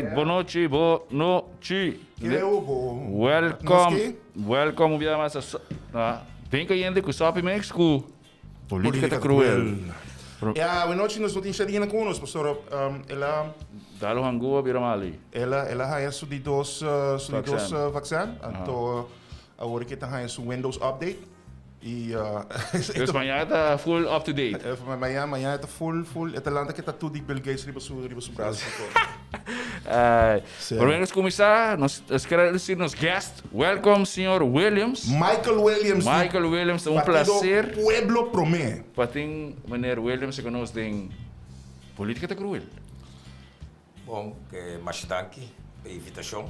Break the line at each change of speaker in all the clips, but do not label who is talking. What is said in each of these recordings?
Alright, bon nochi, bon nochi. Welcome, welcome un biaha mas na Ben Cayente ku Soppy Mix ku Politica ta Cruel.
Ya, buenochi, nos no tin Sharina ku nos, pasobra el a.
Dalo hangua bira mali.
El a, el a haña su di dos, su di dos vaccin, anto awor ke ta haña su Windows update. Y
Dus mañana ta full up to date.
Mañana, mañana ta full, full. E ta lanta ke tattoo di Bill Gates riba su, riba su brazo.
Ay. Sí. Prome nos kuminsá, nos nos quiere recibir nos guest. Welcome, señor Williams.
Michael Williams.
Michael Williams, un
Partido
placer.
Pueblo Promé.
Pa tin meneer Williams ku nos den Politica ta Cruel.
Bon, masha danki pa e invitashon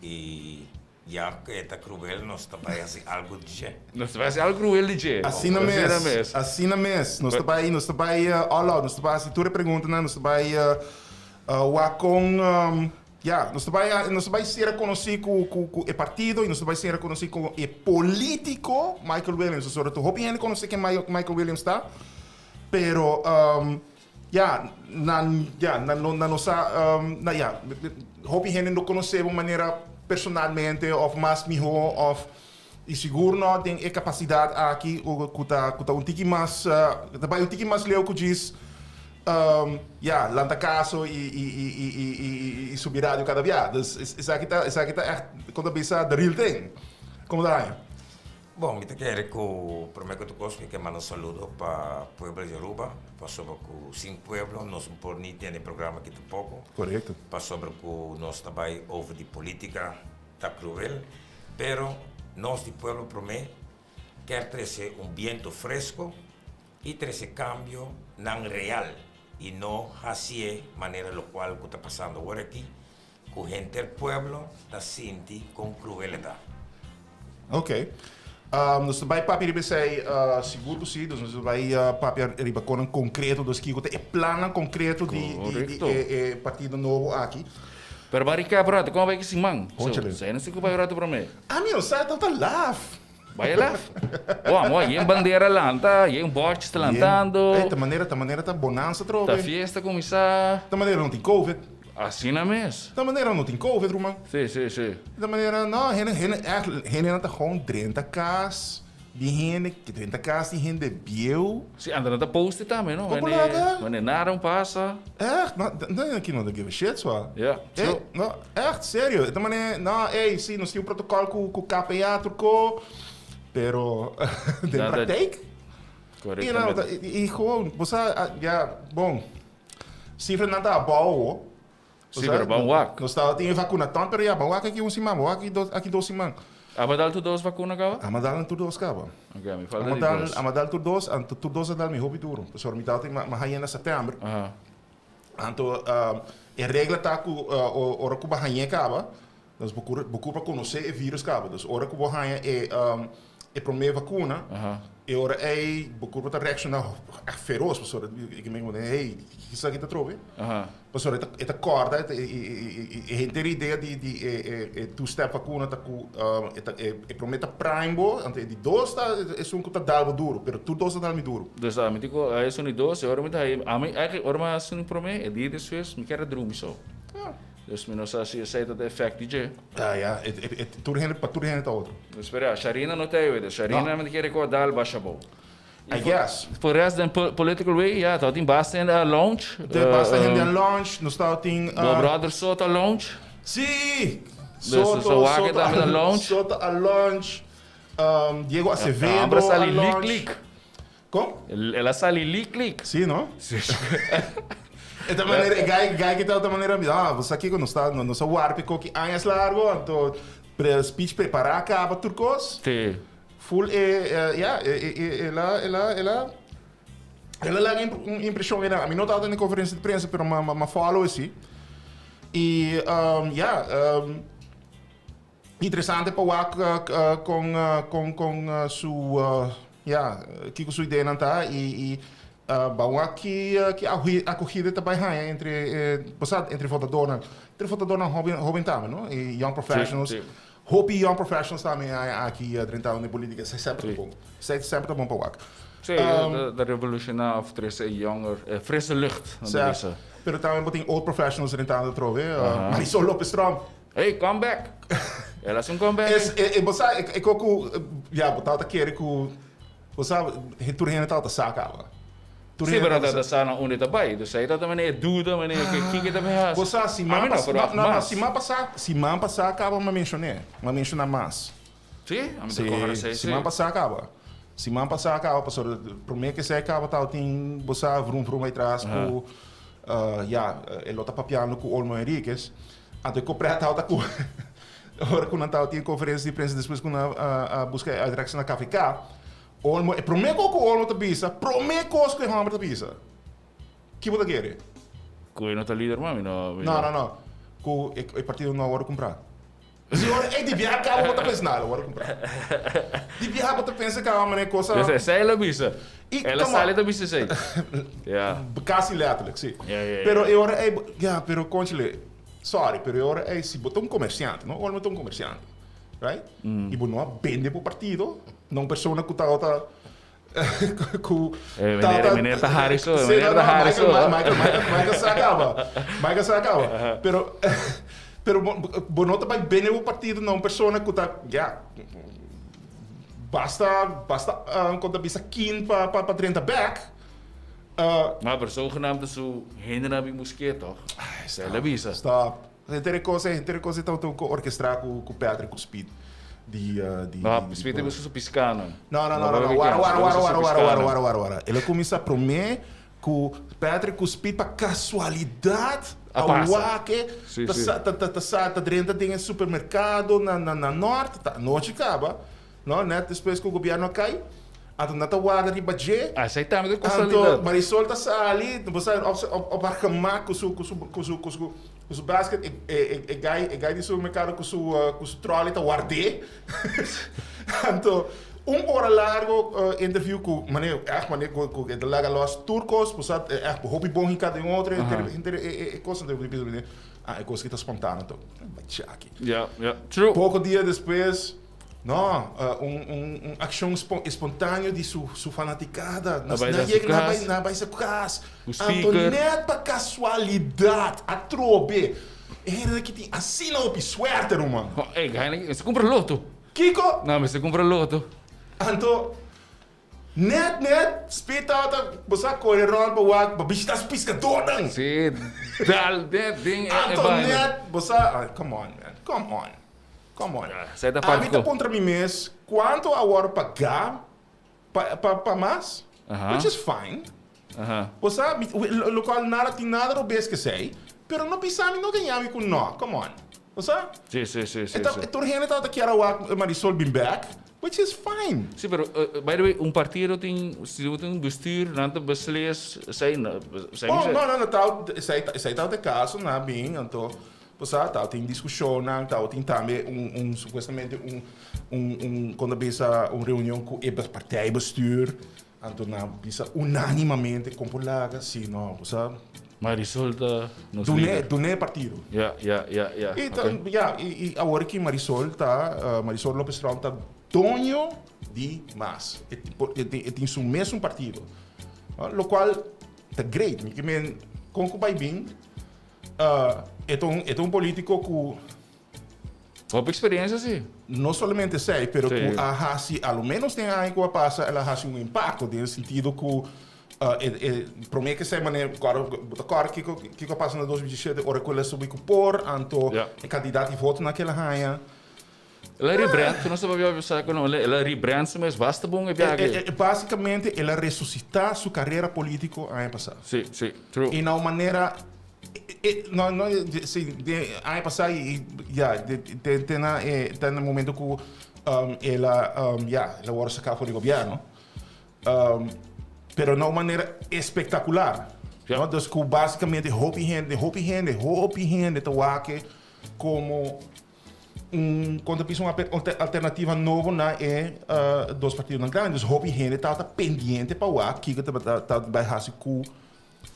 y Ya ku e ta kruel nos ta bai hasi algu di dje.
Nos ta bai hasi algu kruel di dje.
Asina mes, asina mes. Nos ta bai, nos ta bai all out. Nos ta bai hasi tur e preguntanan. Nos ta bai wak kon, ya, nos ta bai, nos ta bai sera konosí ku ku ku e partido i nos ta bai sera konosí ku e polítiko Michael Williams. Pasobra tur hopi hende konosé ken Michael Williams ta, pero Ya, nan, ya, nan no, nan no sa, nan, ya, hopi hende no konosé bo manera personalmente òf mas mihó òf, i sigur no den e kapasidat aki ku ta, ku ta un tiki mas, ta bai un tiki mas leu ku djis, ya, lanta kaso i, i, i, i, i, i, i subi radio kada bia. Dus esaki ta, esaki ta ègt, kon ta bisa, the real thing. Komo ta haña?
Bon, mi ta kere ku promé ku tur kos mi ke manda un saludo pa pueblo di Aruba, pasobra ku sin pueblo nos no por ni tene programa aki tampoko.
Korekto.
Pasobra ku nos ta bai over di politika ta kruel, pero nos di pueblo promé kier trese un biento fresko i trese kambio nan real i no hasié manera lokual ku ta pasando awor aki Ku henter pueblo ta sinti kon kruel e ta.
Ok. Nos ta bai papia riba esei sigur ku si. Dus nos ta bai papia riba konan konkreto. Dus kiko ta e plannan konkreto di di e partido nobo aki.
Pero bai recap un rato, kon a bai ki siman? So, esei no si ku bai un rato prome.
Ami no sa, ta laf.
Bai laf. Bo amo, yen bandera lanta, yen bòrtjes ta lantando.
Ey, ta manera, ta manera ta bonansa trobe.
Ta fiesta kuminsá.
Ta manera no tin covid.
Asina mes.
Ta manera no tin covid, ruman.
Sí, sí, sí.
Ta manera, no, hende, hende, echt, hendenan ta gewoon drenta kas di hende, drenta kas di hende bieu.
Sí, anto nan ta post tambe, no?
Como laga?
Wanneer nada un pasa.
Echt, no, no, aki no ta give a shit, swa.
Ja,
true. No, echt, serio. Ta manera, no, ey, sí, nos tin un protocol cu, cu KPA tur ko, pero den praktijk.
Correctamente.
Y, y gewoon, bo sa, ja, bon. Cifranan ta abou awo.
Sí, pero ban wak.
Nos tabata tin e vacunaton, pero ya, ban wak aki un siman, ban wak aki dos, aki dos siman.
A bo dal tur dos vacuna caba?
A mi dal tur dos caba.
Ok, a mi falta di dos.
A mi dal tur dos, anto tur dos a dal mi hopi duro. Pasobra mi tabata tin, mi haña na september. Anto e regla ta cu ora cu bo hañ'e caba, dus bo cur, bo cur pa conoce e virus caba. Dus ora cu bo haña e e prome vacuna, e ora ey bo curpa ta reacciona echt feroz, pasobra e ke men hey, kiko esaki ta trobe? Pasobra e ta e ta corda e e e henter idea di di e e e two step vacuna ta cu e ta e prome ta prime bo, anto e di dos ta esun cu ta dal bo duro, pero tur dos ta dal mi duro.
Dus ami tin cu esun di dos, e ora mi ta haña, ami eigenlijk ora mi a haci un prome, e dia despues mi kier a drumi so. Dus mi no sa si esei ta ta efect di dje.
Ja, ja, e, e, e, tur hende, pa tur hende ta otro.
Dus pero ja, Sharina no ta ei wete. Sharina
No.
mi ta kere ku a dal basha bou.
I guess.
For rest den political way, ja, tabatin basta hende a launch.
De basta hende a launch, nos tabatin,
Bo brother Soto a launch.
Sí!
Dus
Soto,
so wak
Soto
tambe ta launch.
Soto a launch. Diego Acevedo
Ambra
a
sali lik
launch.
lik.
Kon?
El a sali lik lik.
Sí, no?
Sí.
E ta manera, e gai, gai ki ta manera, ah, bo sa kiko, nos ta, nos a warpi koki añas largo, anto pre, speech prepará kaba tur kos.
Sí.
Full e, e, ya, e, e, e, el a, el a, el a, el a laga un impreshon einan. Ami no tabata den e konferensia di prensa, pero m'a, m'a follow esei. I, ya, Interesante pa wak con con con su ya kico su ideanan ta y y ban wak ki ki acogida ta bay haya entre bo sa entre votadornan entre votadornan hoben hoben tambe no y young professionals hopi young professionals tambe haya aki drentado den politica esey semper ta bon esey semper ta bon pa wak.
Sí, ta revoluciona of trece e younger frisse lucht nan ta bisa.
Pero tambe bo tin old professionals drentando atrobe. Marisol Lopez Tromp.
Hey, come back. El a haci un come back.
Es, e, e, bo sa, e, e cu, ja, bo tata kere cu, bo sa, tur hende tata sa caba. Tur
Sí,
hende
pero
tata
tata sa na unda ta bay. Dus ahí tata meneer duda, meneer, ke kiko ta bay haci.
Bo sa, siman
A mi no
pas,
verwacht
no, no,
mas.
siman pasa, siman pasa caba m'a mencioné, m'a menciona mas.
Sí, a mi ta corda esei, sí.
Siman pasá kaba. Siman pasá kaba, pasobra promé ke esei kaba tabatin bo sa vrum vrum atras ku ya, e lo ta papiando ku Olmo Henriquez. Anto e koprèt tabata ku ora ku nan tabatin e konferensia di prensa despues ku nan a buska e uitreiksel na KVK, Olmo, e promé kos ku Olmo ta bisa, promé kos ku e hòmber ta bisa, ki bo ta kere?
Ku e no ta lider mas, mi no.
No, no, no. Ku e partido no a wòrdu kumprá. Si ora ey di biaha caba bo ta pensa nada ora cumpra. Di biaha bo ta pensa caba manera cosa.
Pues esey el a bisa.
Y
El a
come on.
sali ta bisa esey. Ya.
Casi letterlijk, si.
Ya, ya, ya.
Pero e ora ey, ya, pero conchale, sorry, pero e ora ey si bo ta un comerciante, no? Ora bo ta un comerciante, right? Y bo no a bende bo partido na un persona cu tabata cu
Eh, meneer, meneer ta hari so, meneer ta hari so.
Michael, Michael, Michael sa caba. Michael sa caba. Pero, pero bo, bo no ta bay bende bo partido na un persona cu ta, ya, basta, basta, con ta bisa keen pa, pa, pa drenta back.
Maar pero zogenaamd su hendenan bin busk'é toch?
Stop.
El a bisa.
Stop. Henter e cosa, henter e cosa tabata un orquestra cu cu Patrick cu Speed di di
No, Speed ta busca su piscanan.
No, no, no, no, no, wara, wara, wara, wara, wara, wara, wara, wara, wara. El a cuminsa prome cu Patrick cu Speed pa casualidad
A
a
pasa.
wak e
Sí,
ta
sí.
sa ta ta ta sa ta drenta den e supermercado na na na Noord, ta anochi caba. No, net despues ku gobierno a kai, anto nan ta warda riba dje.
Asai tambe ta casualidad.
Anto Marisol ta sali, bo sa, op, op, op haar gemak ku su, ku su, ku su, ku su, ku su basket, e, e, e, e guy, e guy di supermercado ku su, ku su trolley ta ward'é. Anto, un ora largo interview ku mane, ègt mane ku, ku e ta laga los tur kos, bo sa, ègt hopi bon hinká den otro, henter, henter e, e, e kos, anto mi bisa, ah, e kos aki ta spontano anto, bachaki.
Ja, ja, true.
Poko dia despues. No, un un un accion espontáneo di su su fanaticada.
Na bai
Na
na su
yega na bai
cas.
na bai su cas.
Ku
Anto
speaker.
net pa casualidad atrobe e hende aki tin asina hopi suerte ruman.
Ho, ey, gana, mester cumpra loto.
Kico?
No, mester cumpra loto.
Anto net net Speed tabata bo sa core rond pa wak pa bishita su piscadornan.
Sí, dal net den e e
Anto
baina.
net bo sa, ay, come on man, come on. Come on.
Esei ta
Ami
parti
ta
ku.
puntra mi mes kuantu a wòrdu pagá pa pa pa mas,
Aha.
which is fine.
Aha.
Bo sa, mi lo kual nada tin nada robes ku esei, pero no bisa mi no gaña mi ku no, come on. Bo sa?
Sí, sí, sí, sí,
E ta
sí.
tur hende tabata kier a wak Marisol bin bèk, which is fine.
Sí, pero by the way, un partido tin, si bo tin un bestuur, nan ta beslis esei, esei
Oh,
mi
no, no, no, ta, esei ta, esei tabata e kaso, nan a bin, anto Pasá tabatin diskushonnan, tabatin tambe un un supuestamente un un un kon ta bisa un reunion ku e partijbestuur, anto nan a bisa unánimamente kon por laga si no, bo sa.
Marisol ta nos
Dun'é
lider.
dun'é partido.
Ya, ya, ya, ya,
I ta
oké.
ya i i awor aki Marisol ta Marisol Lopez Tromp ta doño di mas. E por e tin e tin su mesun partido, lokual ta great. Mi ke men kon ku bai bin. E ta un, e ta un politico cu.
Hopi experiencia si.
No solamente esey, pero
Sí.
cu a haci, a lo menos den aña cu a pasa, el a haci un impacto den sentido cu e, e prome cu esey manera, cor, bo ta cor kico, kico a pasa na 2017 ora cu el a subi cu por, anto
Ja.
e cantidad di votonan cu el a haña.
El a rebrand, nos tabata bisa cu no, el a rebrand su mes basta bon e biaha
E,
aki.
e, basicamente el a resucita su carera politico aña pasa.
Sí, sí, true.
Y na un manera, e, e, no, no, sí, de aña pasa y, y ya, de, te, te na, e, te na momento cu, um, el a, um, ya, el a worde saca for di gobierno. Um, pero na un manera espectacular.
Ja.
No? Dus cu basicamente hopi hende, hopi hende, hopi hende ta wak como Un kon ta bisa un alternativa nobo na e dos partidonan grandi. Dus hopi hende tabata pendiente pa wak kiko tabata ta bai hasi ku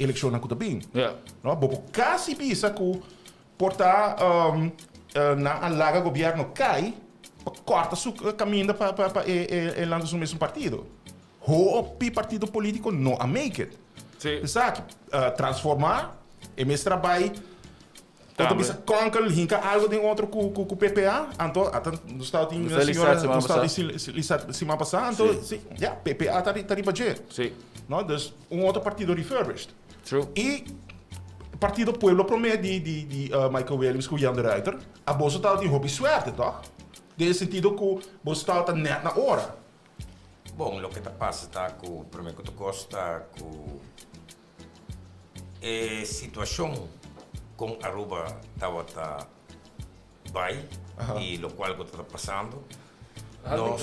elekshonnan ku ta bin.
Ja.
No, bo por kasi bisa ku por ta nan a laga gobièrnu kai pa kòrta su kaminda pa pa pa e e lanta su mesun partido. Hopi partido polítiko no a make it.
Sí.
Esaki transformá. E mester a bai Bo ta bisa konkel hinka algo den otro ku ku ku PPA, anto ata nos tabatin
Nos ta
señora
lista siman
nos tabatin
pasá.
si si lista siman pasá, anto
Sí.
si ya PPA ta ta riba dje.
Sí.
No, dus un otro partido refurbished.
True.
I partido Pueblo Promé di di di Michael Williams ku Jan de Ruiter, a boso tabatin hopi suerte tòg? Den e sentido ku boso tabata nèt na ora.
Bon, loke ta pasa ta ku promé ku tur kos ta ku E situacion con Aruba tabata bay y locual cu ta pasando, nos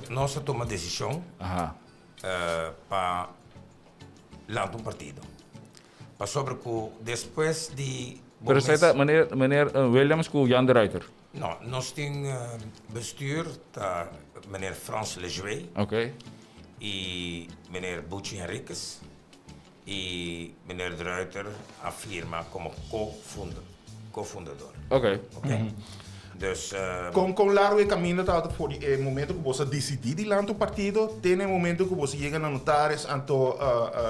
nos a tuma decision pa lanta un partido. Pasobra cu despues di bo
Pero esey
mes.
ta meneer meneer Williams cu Jan de Ruiter?
No, nos tin bestuur ta meneer Frans Lejué. Y meneer Buchi Henriquez y meneer De Ruiter a firma como co-fundador. Ok. Dus.
Con con largo e caminda tabata for di e momento cu boso a dicidi di lanta un partido te na e momento cu boso yega na notaris anto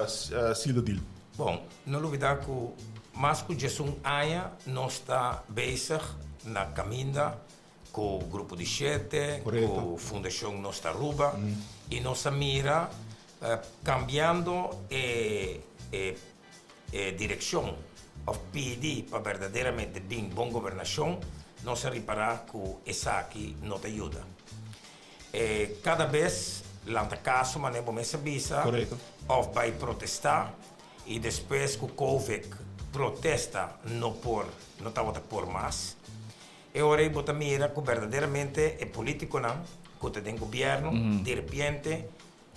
seal the deal?
Bon, no lubida cu mas cu diesun aña nos ta bezig na caminda cu Grupo di Shete, cu Fundacion Nos Ta Aruba y nos a mira cambiando e e direccion of pidi pa berdaderamente bin bon gobernacion, nos a ripara cu esaki no ta yuda. Cada bes lanta caso manera bo mes a bisa of bay protesta y despues cu Covid protesta no por no tabata por mas. E ora ei bo ta mira cu berdaderamente e politiconan cu ta den gobierno di repente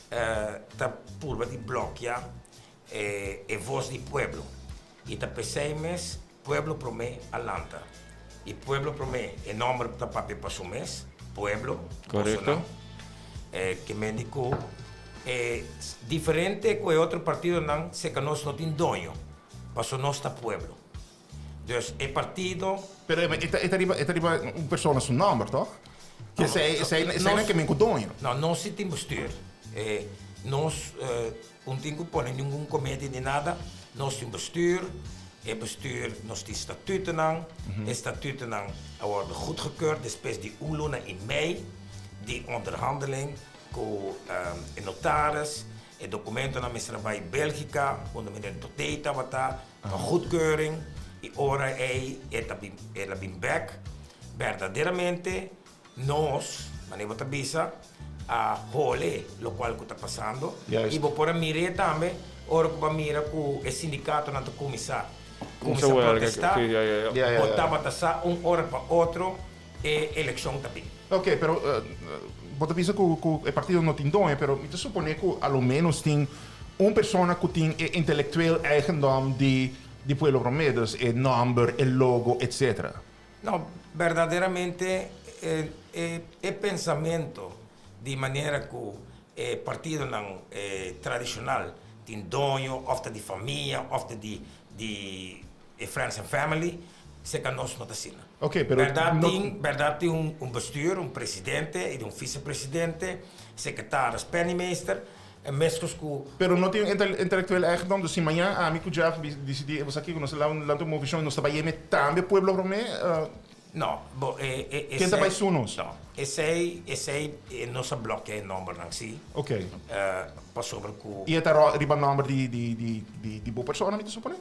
ta purba di blokia e voz di pueblo y ta pesey mes Pueblo Prome a lanta y Pueblo Prome e nomber ta papia pa su mes, Pueblo,
Correcto.
Ke men di cu e diferente cu e otro partidonan seca nos no tin doño paso nos ta pueblo. Dus e partido.
Pero e ta e ta riba e ta riba un persona su nomber toch? Ke esei esei esei nan ke men ku doño.
No, nos si tin bestuur. E nos un tin ku pone ningun comedie ni nada. Nos tin bestuur. E bestuur nos tin statutennan. E statutennan a wordo goedgekeurd despues di un luna i mei di onderhandeling ku e notaris. E documentonan mester a bai Belgica unda meneer Dotey tabata. Pa goedkeuring y ora ey e ta bin el a bin bek berdaderamente nos manera bo ta bisa a hole locual cu ta pasando y bo por a mir'e tambe ora cu bo a mira cu e sindicatonan ta cuminsa cuminsa protesta bo tabata sa un ora pa otro e eleccion ta bin.
Ok, pero bo ta bisa cu cu e partido no tin doño, pero mi ta supone cu a lo menos tin un persona cu tin e intellectueel eigendom di di Pueblo Prome, dus e nomber, e logo, etc.
No, berdaderamente e e e pensamento di manera cu e partidonan tradicional tin doño of ta di famia of ta di di e friends and family, seca nos no ta asina.
Ok, pero
Berdad
no.
tin, berdad tin un, un bestuur, un presidente y un vicepresidente, secretaris, penningmeester, en mescos cu.
Pero no tin un intellectueel eigendom, dus si mañan ami cu Jeff dicidi, bo sa kico, nos ta lanta un movicion y nos ta bay yeme tambe Pueblo Prome,
No, bo, e, e,
Ken ta
esey.
bay su nos?
No, esey, esey nos a blokea e nombernan, si.
Ok.
Pasobra cu.
Y e ta riba nomber di, di, di, di, di bo persona, mi ta supone?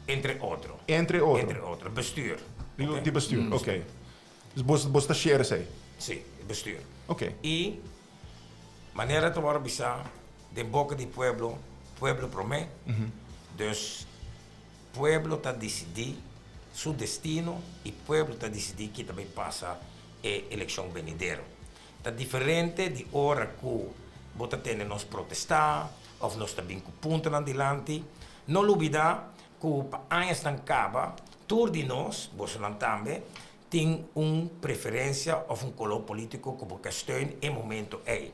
Entre otro.
Entre otro.
Entre otro. Bestuur.
Di, di bestuur, oké. Dus bos, bos ta share esei?
Sí, bestuur.
Oké.
I manera ta wòrdu bisá den boka di pueblo, pueblo promé. Dus pueblo ta disidí su destino i pueblo ta disidí ki ta bai pasa e elekshon benidero. Ta diferente di ora ku bo ta tende nos protestá òf nos ta bin ku puntonan dilanti. No lubidá ku pa añasnan kaba tur di nos, bosonan tambe, tin un preferensia òf un koló polítiko ku bo ke steun e momento ei.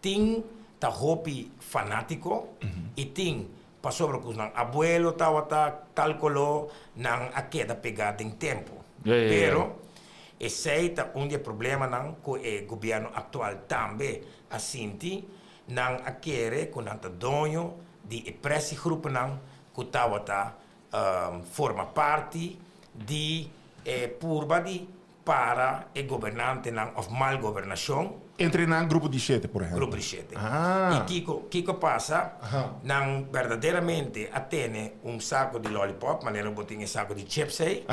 Tin ta hopi fanátiko i tin pasobra ku nan abuelo tabata tal koló nan a keda pegá den tempu. Pero esei ta un di e problemanan ku e gobièrnu aktual tambe a sinti, nan a kere ku nan ta doño. di e pressiegroepennan ku tabata forma parti di e purba di para e gobernantenan of mal gobernashon.
Entre nan Grupo di Shete, por ehempel.
Grupo di Shete. I kiko, kiko pasa? Nan berdaderamente a tene un sako di lollipop, manera bo tin e sako di chips ei.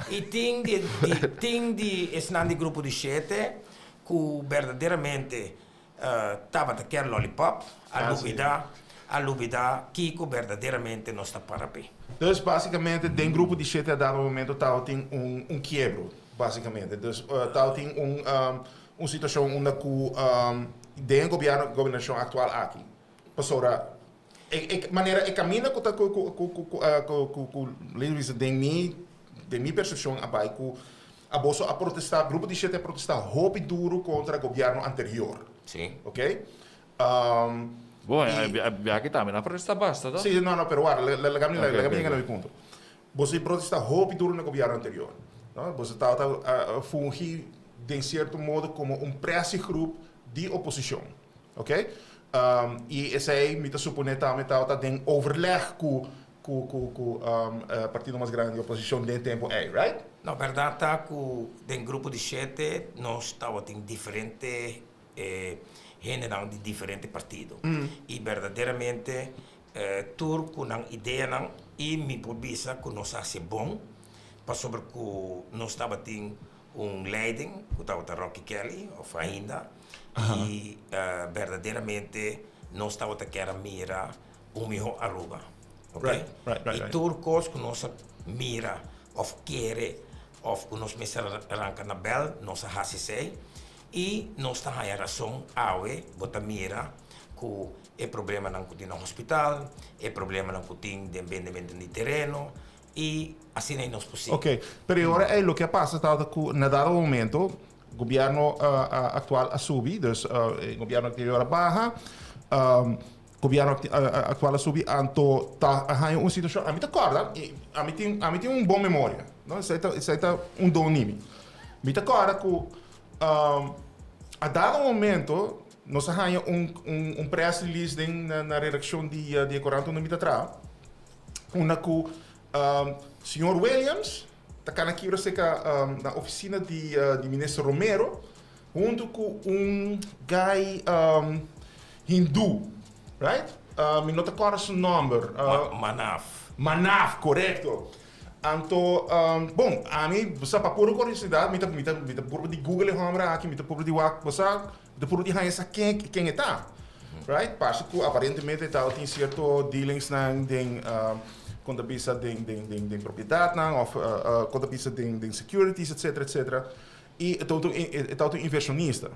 I tin di, di, tin di esnan di Grupo di Shete ku berdaderamente tabata kier lollipop, a lubida, a lubida kiko berdaderamente nos ta para p'e.
Dus basicamente den Grupo di Shete a dado momento tabatin un un kiebro, basicamente. Dus tabatin un un situacion unda cu den e gobierno, gobernacion actual aki, pasobra e e manera e caminda cu ta cu cu cu cu cu cu cu den mi den mi percepcion a bay cu A boso a protesta, Grupo di Shete a protesta hopi duro contra gobierno anterior.
Sí.
Ok?
Bon, e biaha tambe nan a protesta basta, to?
Sí, no, no, pero wak, laga mi, laga mi yega na mi punto. Boso a protesta hopi duro na gobierno anterior. No? Boso tabata fungi den cierto modo como un pressiegroep di oposicion. Ok? Y esey mi ta supone tambe tabata den overleg cu Ku ku ku partido mas grandi di oposishon den e tempu ei, right?
No, bèrdat ta ku den Grupo di Shete nos tabatin diferente hendenan di diferente partido. I berdaderamente tur ku nan ideanan i mi por bisa ku nos a hasi bon pasobra ku nos tabatin un leiding ku tabata Rocky Kelly òf ainda i berdaderamente nos tabata kier a mira un miho Aruba. Ok?
Right, right, right,
I
right.
tur kos ku nos a mira òf kere òf ku nos mester a ranka na bèl, nos a hasi esei. I nos ta haña rason awe, bo ta mira ku e problemanan ku tin na hospital, e problemanan ku tin den bendementu di tereno i asina ei nos por sigui.
Ok, pero e ora ei loke a pasa tabata ku na dado momento gobierno aktual a subi, dus e gobierno anterior a baha. Gobierno actual a subi anto ta a haña un situacion ami ta corda ami tin ami tin un bon memoria no esey ta esey ta un don di mi mi ta corda cu a dado momento nos a haña un un press release den na redaccion di di e corant unda mi ta traha unda cu señor Williams ta cana kibra cerca na oficina di di minister Romero Huntu ku un guy hindú, right? Mi no ta kòrda su nòmber.
Manaf.
Manaf, korekto. Anto, bon, ami, bo sa, pa puro kuriosidat, mi ta, mi ta, mi ta purba di google e hòmber aki, mi ta purba di wak, bo sa, mi ta purba di haña sa ken, ken e ta, right? Parse ku aparentemente e tabatin sierto dealingsnan den, kon ta bisa, den, den, den, den propiedatnan òf kon ta bisa den, den securities, etcetera, etcetera. I e tabata un, e tabata un inversionista.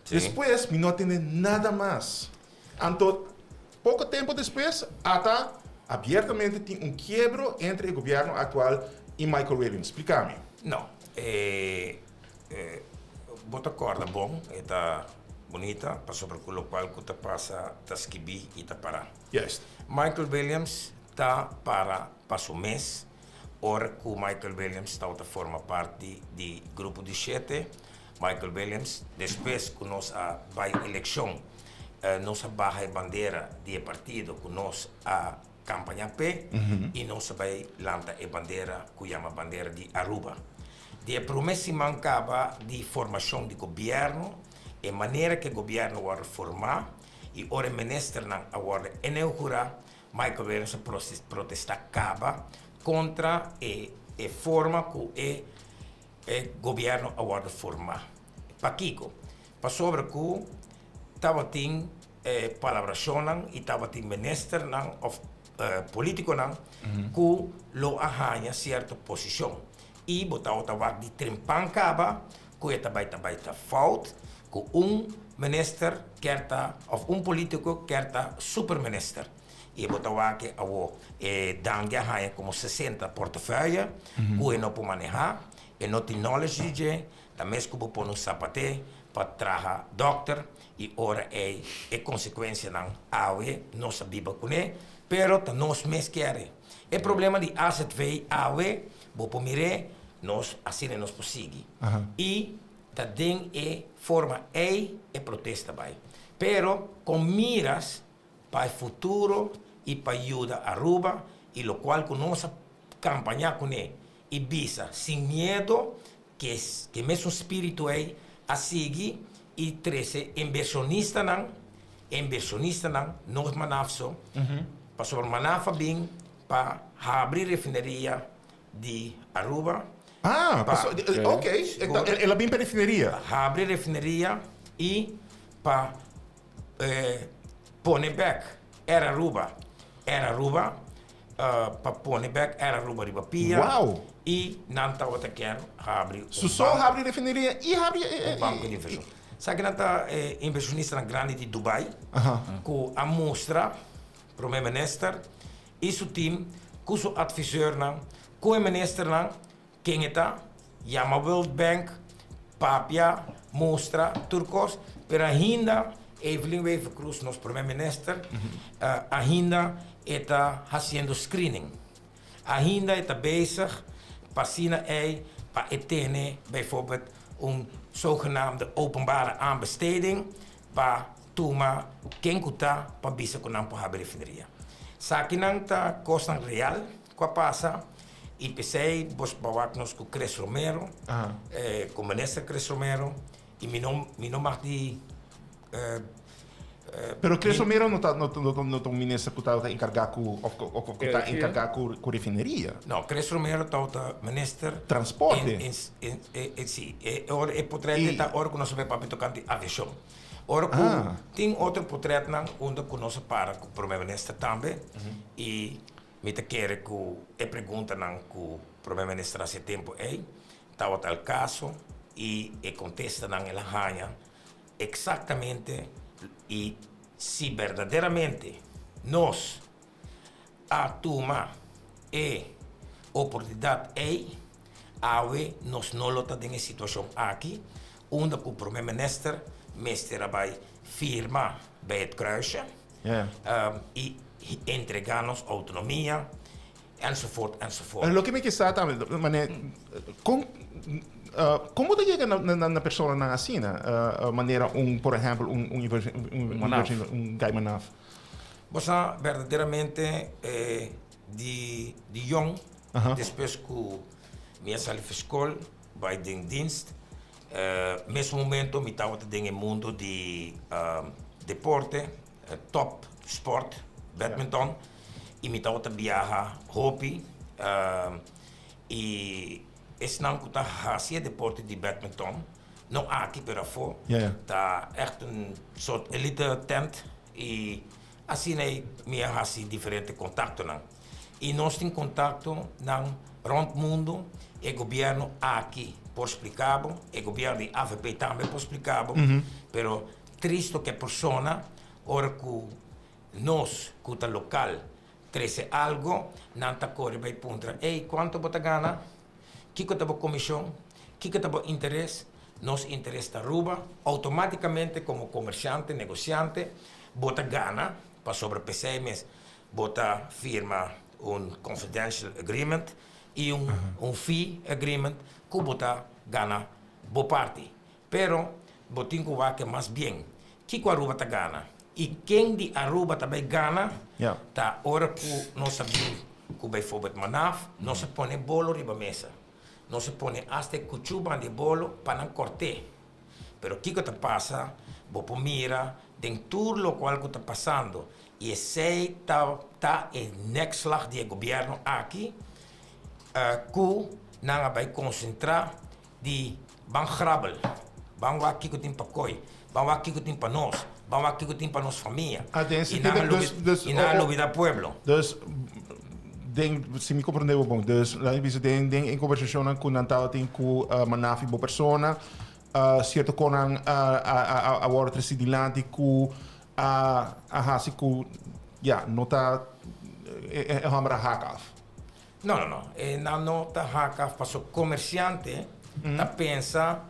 Sí.
Despues mi no a tende nada mas. Anto, poko tempo despues, ata abiertamente tin un kiebro entre e gobierno aktual i Michael Williams. Splika mi.
No. E, e, bo ta kòrda bon, e ta bunita, pasobra ku lokual ku ta pasa ta skibí i ta pará.
Juist.
Michael Williams ta para pa su mes. Ora ku Michael Williams tabata forma parti di Grupo di Shete, Michael Williams, despues ku nos a bai elekshon, nos a baha e bandera di e partido ku nos a kampaña p'e i nos a bai lanta e bandera ku yama bandera di Aruba. Di e promé siman kaba di formashon di gobièrnu, e manera ku e gobièrnu wòrdu formá i ora e ministernan a wòrdu inaugurá, Michael Williams a protesta caba contra e e forma cu e e gobierno a wordo forma. Pakico? Pasobra cu tabatin e palabracionnan y tabatin ministernan of politiconan cu lo a haña cierto posicion y bo tabata wak di trempan caba cu e ta bay ta bay ta fout cu un minister kier ta of un politico kier ta super minister y bo ta wak e awo e Dangui a haya como 60 portefeuille cu e no por maneha e no tin knowledge di dje ta mes cu bo pone un zapate pa traha dokter y ora ey e consecuencianan awe nos a biba cune pero ta nos mes kier e e problema di azv awe bo por mire nos asina nos por sigui y Ta den e forma ei e protesta bai. Pero con miras pa e futuro y pa yuda Aruba y locual cu nos a campaña cune y bisa sin miedo cu e mesun spirito ey a sigui y trece inversionistanan, inversionistanan no Manaf so, pasobra Manaf a bin pa habri refineria di Aruba.
Ah, paso, ok, el a bin pa refineria.
Habri refineria y pa pone bek Air Aruba, Air Aruba, pa pone bek Air Aruba riba pia. Y nan tabata kier habri un
Su so habri refineria y habri
un banco di inversion. Sa ki nan ta inversionistanan grandi di Dubai cu a mustra Prome Minister y su team cu su adviseurnan cu e ministernan ken e ta, yama World Bank, papia, mustra, tur cos, pero ainda Evelyn Wever-Croes, nos Prome Minister, ainda e ta haciendo screening. Ainda e ta bezig pa asina ey pa e tene bijvoorbeeld un zogenaamde openbare aanbesteding pa tuma ken ku ta pa bisa ku nan por habri refineria. Sakinan ta kosnan real ku a pasa i p'esei bos por wak nos ku Chris Romero, ku minister Chris Romero i mi no mi no mag di
Pero Chris Romero no ta no no ta un minister ku tabata enkargá ku òf ku ta enkargá ku refineria.
No, Chris Romero tabata minister
Transporte.
Si, e ora e potret ta ora ku nos a bai papia tokante aviashon. Ora ku tin otro potretnan unda ku nos a para ku Prome Minister tambe i mi ta kere ku e preguntanan ku Prome Minister hasi e tempu ei tabata al kaso i e kontestanan el a haña eksaktamente i si berdaderamente nos a tuma e oportunidat ei, awe nos no lo ta den e situashon aki unda ku Prome Minister mester a bai firma bij het kruisje i entrega nos outonomia enzovoort enzovoort.
Loke mi ke sa tambe, mane, kon kon bo ta yega na personanan asina, manera un por ehèmpel un un Guy Manaf?
Bo sa berdaderamente di di yong despues ku mi a sali for skol bai den dienst mes momento mi tabata den e mundo di deporte top sport badminton i mi tabata biaha hopi i esnan ku ta hasi e deporte di badminton no aki pero afó ta ègt un sort elite tent I asina ei mi a hasi diferente kontaktonan. I nos tin kontaktonan rònt mundu, e gobièrnu aki por splika bo, e gobièrnu di avp tambe por splika bo, pero tristo ku e persona ora ku nos ku ta lokal trese algo, nan ta kore bai puntra, ey kuantu bo ta gana? Kiko ta bo komishon? Kiko ta bo interes? Nos interes ta Aruba. Outomátikamente komo komersiante, negosiante, bo ta gana pasobra p'esei mes bo ta firma un confidential agreement i un un fee agreement ku bo ta gana bo parti. Pero bo tin ku wak mas bien kiko Aruba ta gana i ken di Aruba ta bai gana ta ora ku nos a bin ku bijvoorbeeld Manaf, nos a pone bolo riba mesa. Nos a pone asta e kuchú banda e bolo pa nan kòrt'é. Pero kiko ta pasa? Bo por mira den tur lokual ku ta pasando i esei ta ta e nekslag di e gobièrnu aki ku nan a bai konsentrá di ban grabel, ban wak kiko tin pa koi, ban wak kiko tin pa nos, ban wak kiko tin pa nos famia.
Ah, den
I
sentido,
nan a
dus,
lubi,
dus,
i nan a
o, o,
lubida pueblo.
dus, den, si mi comprende bo bon, dus, laat mi bisa, den, den e conversacionnan cu nan tabatin cu uh, Manafi bo persona, uh, cierto conan uh, a, a, a, a worde treci dilanti cu a, a haci cu, ja, no ta, e, e, e homber a haak af.
No, no, no. E nan no ta haka paso comerciante ta pensa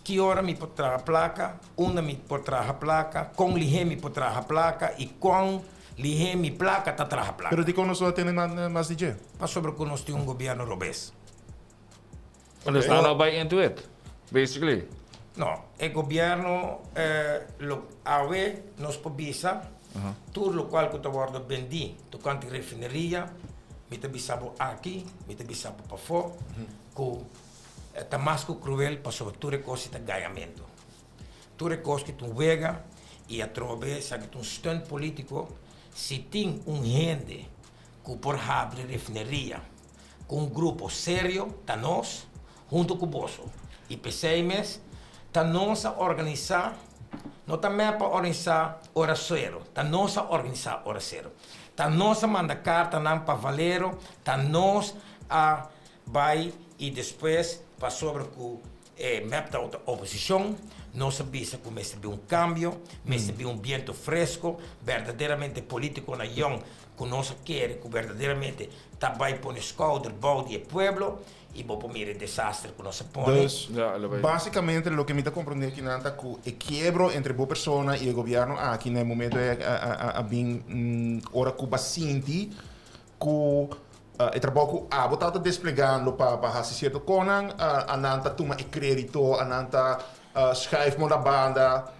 ki ora mi por traha placa, unda mi por traha placa, con lihé mi por traha placa y con lihé mi placa ta traha placa.
Pero dikon nos no a tende mas di dje?
Pasobra cu nos tin un gobierno robes.
Dus nan no bai into it, basically.
No, e gobierno lo awe nos por bisa. Tur locual cu ta wordo bendi tocante refineria, mi ta bisa bo aki, mi ta bisa bo pafó, cu ta mas cu cruel pasobra tur e cos ta gañamento. Tur e cos ki ta un wega y atrobe esaki ta un stunt politico. Si tin un hende cu por habri refineria cu un grupo serio ta nos hunto cu boso y p'esey mes ta nos a organisa, no ta mep a organisa ora cero, ta nos a organisa ora cero. Ta nos a manda cartanan pa Valero, ta nos a bay y despues pasobra cu E mep ta ota oposicion. Nos a bisa cu mester bin un cambio, mester bin un biento fresco, berdaderamente politiconan yong cu nos a kere cu berdaderamente ta bay pone schouder bou di e pueblo y bo por mira e desaster cu nos a pone.
Dus, basicamente loke mi ta comprende akinan ta cu e kiebro entre bo persona y e gobierno aki na e momento ey a bin ora cu bo a sinti Ku e trabou ku abo tabata desplegando pa pa hasi sierto konan, anan ta tuma e kredito, anan ta schuif mo na banda,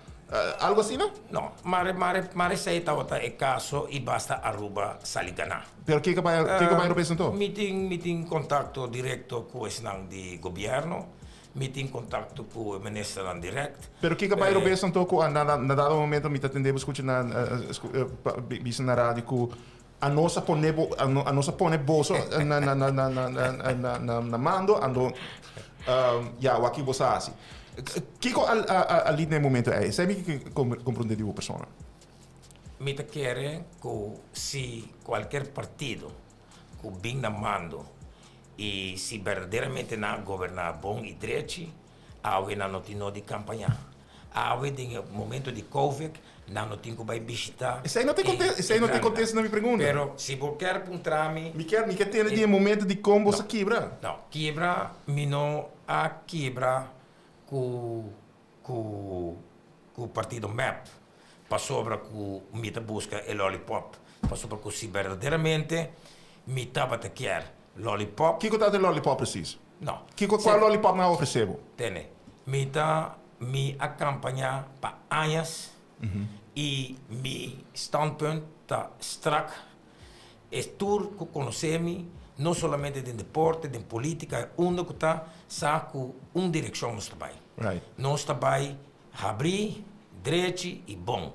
algo asina?
No, mare mare mare esei tabata e kaso i basta Aruba sali gana.
Pero kiko bai kiko bai robes anto?
Mi tin mi tin kontakto direkto ku esnan di gobièrnu, mi tin kontakto ku e ministernan dirèkt.
Pero kiko bai robes anto ku na na dado momento mi ta tende bo skucha na bisa na radio ku A nos a pone bo, a nos a pone boso na na na na na na na na mando, ando ya wak ki boso a hasi. Kiko a a a lid na e momento ei? Esei mi ke komprondé di bo persona.
Mi ta kere ku si kualker partido ku bin na mando i si berdaderamente nan a goberná bon i drechi, awe nan no tin no di kampañá. Awe den e momento di covid nan no tin cu bay bishita
Esey no ta e conte, esey no ta e contesta na mi pregunta.
Pero si bo kier puntra mi.
Mi kier, mi kier tende di e momento di con bo sa kibra.
No, kibra mi no a kibra cu cu cu partido mep pasobra cu mi ta busca e lollipop pasobra cu si berdaderamente mi tabata kier lollipop.
Kico ta e lollipop precies?
No.
Kiko kua lollipop nan a ofresé bo?
Tene. Mi ta mi a kampañá pa añas i mi standpunt ta strak. E tur ku konosé mi, no solamente den deporte, den polítika, e unda ku ta, sa ku un direkshon nos ta bai. Nos ta bai habrí, drechi i bon.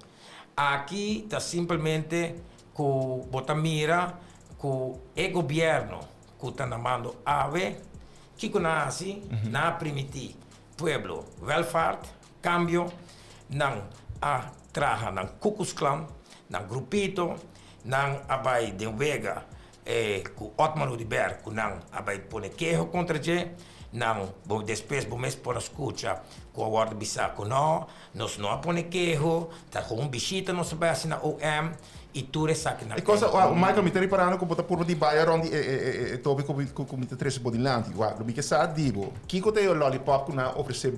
Aki ta simpelmente ku bo ta mira ku e gobièrnu ku ta na mando awe, kiko nan a hasi? Nan a primiti pueblo welvaart, kambio, nan a traha nan Ku Klux Klan, nan grupito, nan a bai den wega ku Otmar Oduber ku nan a bai pone keho kontra dje, nan bo despues bo mes por a skucha ku a wòrdu bisa ku no, nos no a pone keho, ta ku un bishita nos a bai hasi na OM. I tur esakinan
E cosa, wak, Michael, mi ta riparando ku bo ta purba di bai rond di e, e, e, e tópiko ku, ku mi ta trese bo dilanti. Wak, lo mi ke sa di bo, kiko ta e lollipop ku nan a ofresé,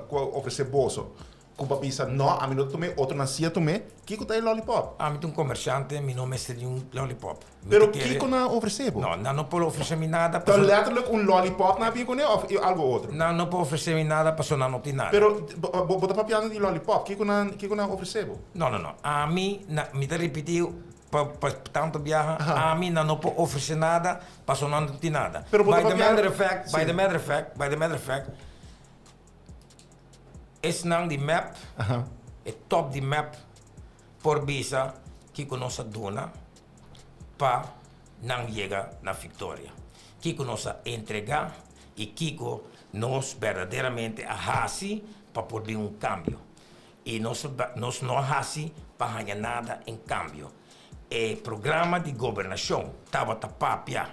ku a ofresé boso, ku bo a bisa, No, ami no ta tum'é, otronan sí a tum'é. Kiko ta e lollipop?
Ami ta un komershante, mi no mester di un lollipop.
Mi Pero ta kere. kiko nan a ofresé bo?
No, nan no por ofresé mi nada
Ta pasobra. letterlijk un lollipop nan a bin kuné òf algu otro?
Nan no por ofresé mi nada pasobra nan no tin nada.
Pero bo, bo ta papiando di lollipop, kiko nan, kiko nan a ofresé bo?
No, no, no. Ami, na, mi ta ripití pa, pa tantu biaha, ami nan no por ofresé nada pasobra nan no tin nada.
Pero bo ta
By the
papia.
matter of fact, by
Sí.
the matter of fact, by the matter of fact, esnan di mep, e top di mep por bisa kiko nos a duna pa nan yega na viktoria, kiko nos a entregá i kiko nos berdaderamente a hasi pa por bin un kambio. I nos nos no a hasi pa haña nada en kambio. E programa di gobernashon tabata papia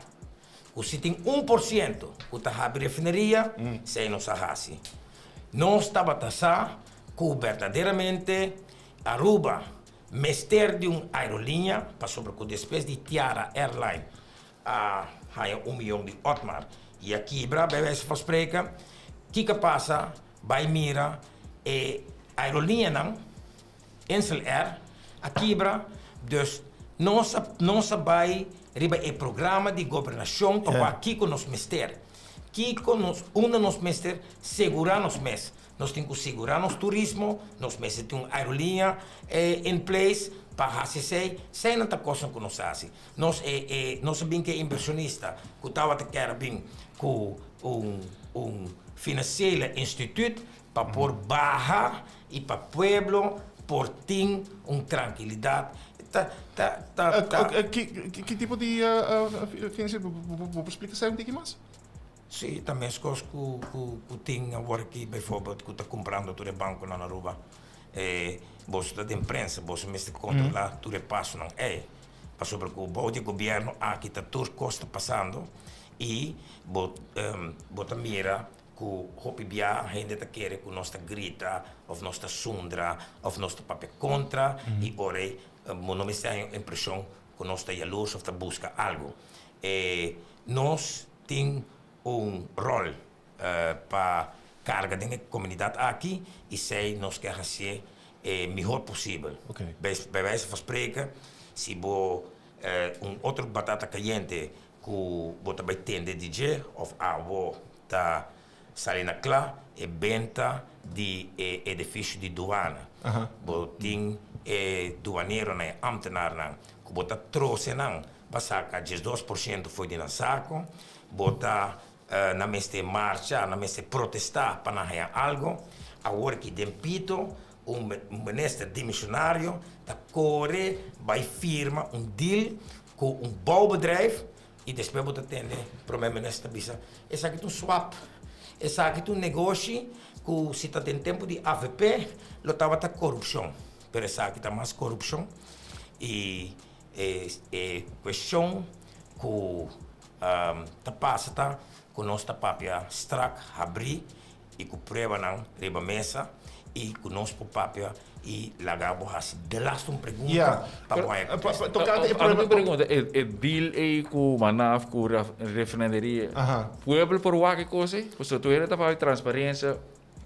ku si tin 1% ku ta habri refineria, esei nos a hasi. Nos tabata sa ku berdaderamente Aruba mester di un aerolínea pasobra ku despues di Tiara Airline a haña un miyon di Otmar i a kibra bij wijze van spreken, kiko a pasa? Bai mira e aerolíneanan, Insel Air a kibra, dus nos a nos a bai riba e programa di gobernashon pa wak kiko nos mester, kiko nos unda nos mester segurá nos mes. Nos tin ku sigurá nos turismo, nos mester tin un aerolínea in place. Pa hasi esei, eseinan ta kosnan ku nos a hasi. Nos e e nos a bin ku e invershonista ku tabata kier a bin ku un un financiële instituut pa por baha i pa pueblo por tin un trankilidat. Ta ta ta ta.
Ki ki tipo di financiële bo por splika esei un tiki mas?
Sí, ta meskos ku ku ku tin awor aki bijvoorbeeld ku ta kumprando tur e bankonan na Aruba. E boso ta den prensa, boso mester kontrolá tur e pasonan ei. Pasobra ku bou di e gobièrnu aki ta tur kos ta pasando i bo bo ta mira ku hopi bia hende ta kere ku nos ta grita òf nos ta sundra òf nos ta papia kontra i ora ei bo no mester haña un impreshon ku nos ta yalurs òf ta buska algu. E nos tin un ròl pa karga den e komunidat aki i esei nos ke hasié e mihor posibel. Bij wijze van spreken, si bo un otro batata kayente ku bo ta bai tende di dje òf awo ta sali na kla, e benta di e edifisio di duana. Bo tin e duaneronan, e ámtenarnan ku bo ta trose nan Pa saka 12% fo'i di nan sako, bo ta nan mester marcha, nan mester protestá pa nan haña algo. Awor ki den pito un minister dimisionario ta kore bai firma un deal ku un bouwbedrijf i despues bo ta tende prome minister ta bisa esaki ta un swap, esaki ta un negoshi ku si ta den tempu di avp lo tabata korupshon, pero esaki ta mas korupshon i E cuestion cu ta pasa ta cu nos ta papia strak, habri y cu pruebanan riba mesa y cu nos por papia y laga bo haci de laatste un pregunta pa bo haya contesta.
Tocante e prueba.
Ami tin pregunta, e deal ey cu Manaf cu refineria, pueblo por wak e cos ey? Pasobra tur hende ta papia transparencia.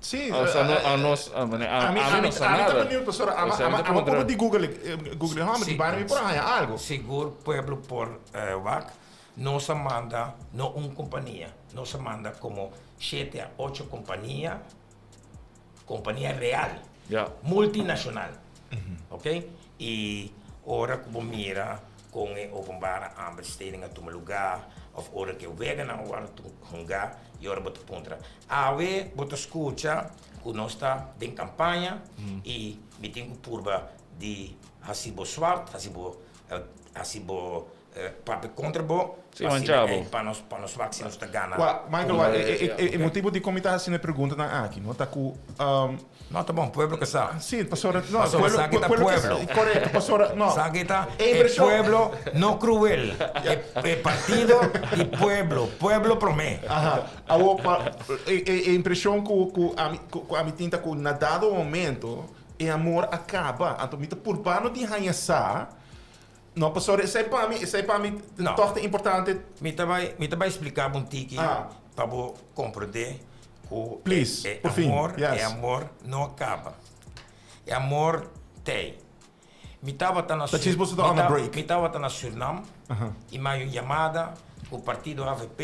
Sí,
O sea, no, a nos, a, a,
a,
ami
ami,
no sa
ami ta
nada.
benieuwd, pastor,
O
ama,
sea, mi
ama,
ta
ama
puntra.
poco di Google, Google home, di baina mi por haña algo.
Sigur pueblo por wak. Nos a manda no un compania, nos a manda como shete a ocho compania, compania real, multinacional, ok? Y ora cu bo mira con e openbare aanbesteding a tuma lugar, of ora cu e weganan a wordo hunga, y ora bo ta puntra, Awe bo ta skucha ku nos ta den kampaña i mi tin ku purba di hasi bo swart, hasi bo hasi bo papia kontra bo,
Sí, mancha bo.
pa nos pa nos wak si nos ta gana.
Wak, Michael, wak, e motibu dikon mi ta hasiendo e preguntanan aki, no, ta ku
No, ta bon, pueblo ke sa.
Sí, pasobra, no,
Pasobra
pueblo,
sa ki ta
pueblo ke
pueblo.
korekto, pasobra, no.
Sa ki ta
E
e
impreshon.
pueblo no kruel, e e partido di pueblo, pueblo promé.
Aha, awor pa e e e impreshon ku ku ami ku ku ami tin ta ku na dado momento e amor a kaba, anto mi ta purbando di haña sa, no, pasobra esei pa mi, esei pa mi
No.
tòg ta importante.
Mi ta bai, mi ta bai splika bo un tiki
Ah.
pa bo komprendé Ku
Please,
e
por fin,
amor,
yes.
e amor no a kaba. E amor t'ei. Mi tabata na
Ta chis boso ta on a break.
Mi tabata na Surinam i mi haña un yamada ku partido avp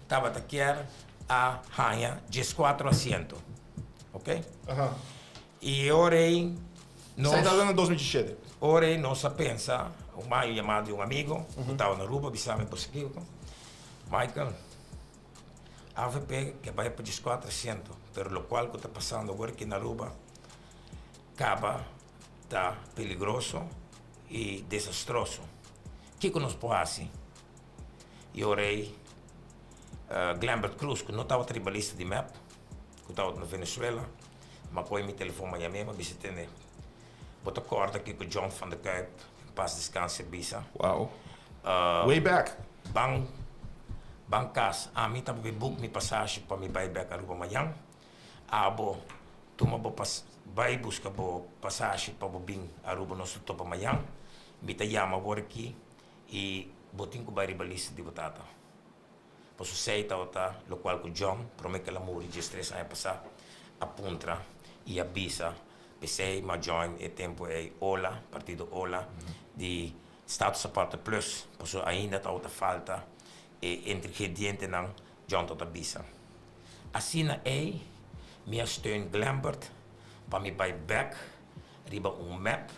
tabata kier a haña 14 asiento. Ok? I e ora ei nos.
Esei tabata na 2017.
Ora ei nos a pensa, mi haña un yamada di un amigo ku tabata na Aruba, bisa mi, bo sa kiko? Michael. Avp ke bai pa 14 asiento, pero locual cu ta pasando awor aki na Aruba caba ta peligroso y desastroso. Kico nos por haci? Y ora ey Glenbert Croes cu no tabata riba lista di mep, cu tabata na Venezuela, m'a coge mi telefon m'a yam'e m'a bisa tende, bo ta corda kico John van der Kuyp, en paz descanse, bisa?
Wow. Way back.
Ban ban kas. Ami ta bai book mi pasashi pa mi bai bek Aruba mañan. Abo tuma bo pas bai buska bo pasashi pa bo bin Aruba nos ta topa mañan. Mi ta yama awor aki i bo tin ku bai riba lista di bo tata. Paso esei tabata lokual ku John, prome ku el a muri 13 aña pasá, a puntra i a bisa. P'esei mi a join e tempu ei ola, partido ola, di Status Aparte Plus, pasobra ainda tabata falta e ingredientenan, John tabata bisa. Asina ei mi a steun Glenbert pa mi bai bek riba un map.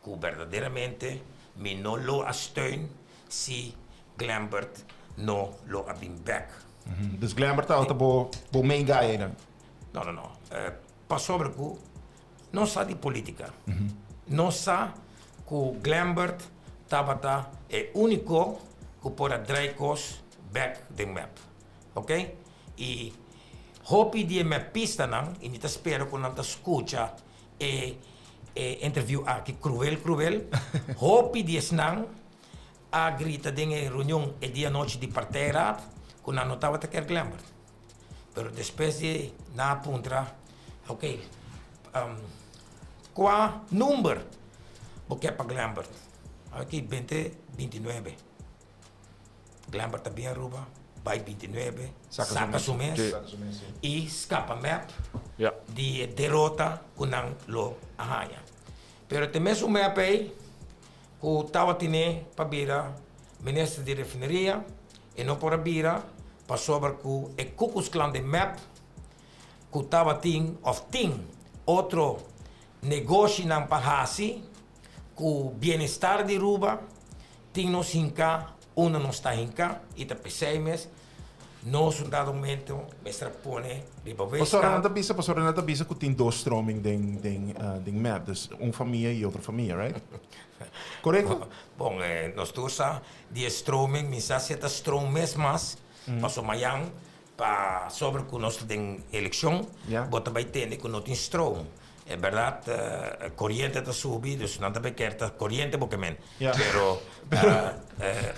ku berdaderamente mi no lo a steun si Glenbert no lo a bin bek.
Dus Glenbert tabata bo bo main guy einan?
No, no, no. Pasobra ku nos sa di politica. Nos sa ku Glenbert tabata e uniko ku por a drai kos bek den mep. Ok? I hopi di e mepistanan, i mi ta spera ku nan ta skucha e e interview aki kruel kruel, hopi di esnan a grita den e reunion e dia anochi di partijraad ku nan no tabata kier Glenbert. Pero despues di nan a puntra, ok, kua number bo kier pa Glenbert? Ok, bente bintinuebe. Glenbert ta bin Aruba, bai bintinuebe, saka su mes i skapa mep di e derota ku nan lo a haña. Pero te mesun mep ei ku tabatin'é pa bira minister di refineria, e no por a bira pasobra ku e Ku Klux Klan den mep ku tabatin òf tin otro negoshinan pa hasi ku bienestar di Aruba tin nos hinká unda nos ta hinká i ta p'esei mes nos un dado momento mester a pone riba
Pasobra
weegschaal.
nan ta bisa, pasobra nan ta bisa ku tin dos stroming den den den mep, dus un famia i otro famia, right? Korekto?
Bon, nos tur sa di e stroming, mi sa si e ta stroom mes mas, pasobra mayan pasobra ku nos ta den elekshon, bo ta bai tende ku no tin stroom. E berdad coriente ta subi, dus nan ta bay ker ta coriente bo ke men. Pero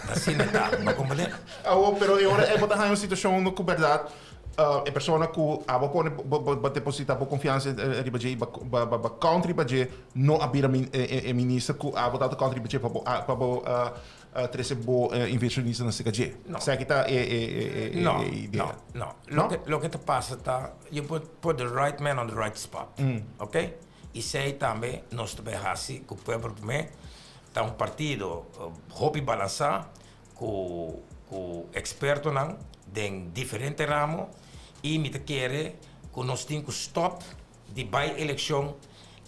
asina ta, bo comprende?
Awo, pero e ora bo ta haña un situacion unda cu berdad e persona cu abo pone bo deposita bo confiansa riba dje y bo count riba dje no a bira e minister cu abo tabata count riba dje pa bo pa bo trece bo inversionista cerca dje. Esaki ta e idea.
No, no, no. Loke ta pasa ta you put put the right man on the right spot. Ok? Y esey tambe nos ta bay haci cu Pueblo Prome ta un partido hopi balansa cu cu expertonan den diferente ramo y mi ta kere cu nos tin cu stop di bay eleccion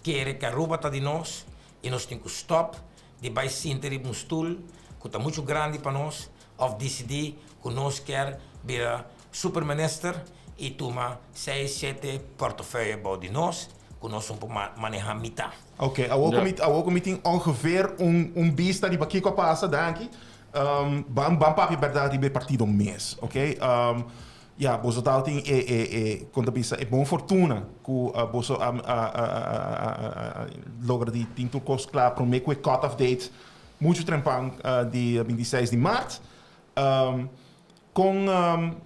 kere cu Aruba ta di nos y nos tin cu stop di bai sinta riba un stul ku ta muchu grandi pa nos òf disidí ku nos kier bira superminister i tuma seis, shete portefeuille bou di nos ku nos no por manehá mitá.
Oké, awor ku mi, awor ku mi tin ongeveer un un bista riba kiko a pasa, danki. Ban ban papia bèrdat riba e partido mes, oké. Ya, boso tabatin e, e, e, kon ta bisa, e bon fortuna ku boso a, a, a, a, a logra di tin tur kos kla promé ku e cut off date muchu trempan di 26 di mart. Kon,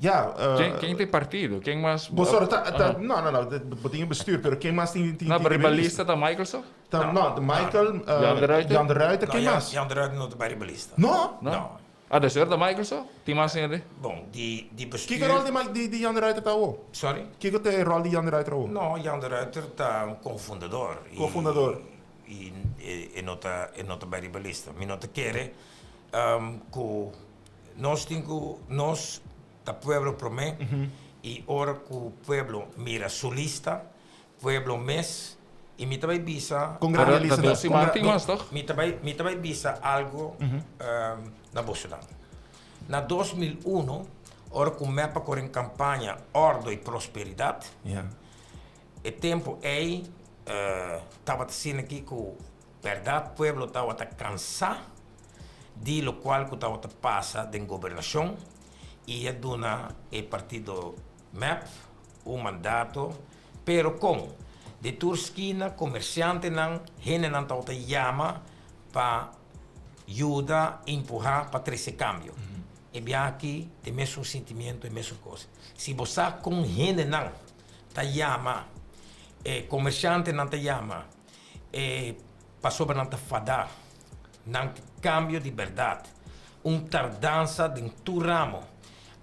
ya.
Ken, ken ta e partido? Ken mas?
Boso ta, ta, no, no, no, bo tin e bestuur, pero ken mas tin, tin,
No,
tin
pero riba
riba lista?
lista ta Michael so?
Ta, no, Michael,
Jan de Ruiter?
Jan de Ruiter, ken
No,
mas?
Jan de Ruiter no ta bai riba lista.
No?
No.
Ah, dus ora ta Michael so? Tin mas hende?
Bon, di di bestuur.
Kiko rol di Mike di di Jan de Ruiter ta awo?
Sorry?
Kiko ta e rol di Jan de Ruiter awo?
No, Jan de Ruiter ta un cofundador.
Cofundador.
I e no ta e no ta bai riba lista. Mi no ta kere ku nos tin ku nos ta pueblo promé i ora ku pueblo mira su lista Pueblo mes y mi ta bay bisa.
Con grandi lista
ta dos siman tin mas toch?
Mi ta bay mi ta bay bisa algo na bosonan. Na 2001 ora cu mep a core en campaña Ordo y Prosperidad e tempo ey tabata asina aki cu berdad pueblo tabata cansa di locual cu tabata pasa den gobernacion y a duna e partido mep un mandato, pero kon? Di tur skina komersiantenan, hendenan tabata yama pa yuda empuhá pa trese kambio. E biaha aki ta e mesun sentimiento, e mesun kos. Si bo sa kon hendenan ta yama, e komersiantenan ta yama, e pasobra nan ta fadá, nan ke kambio di bèrdat, un tardansa den tur ramo.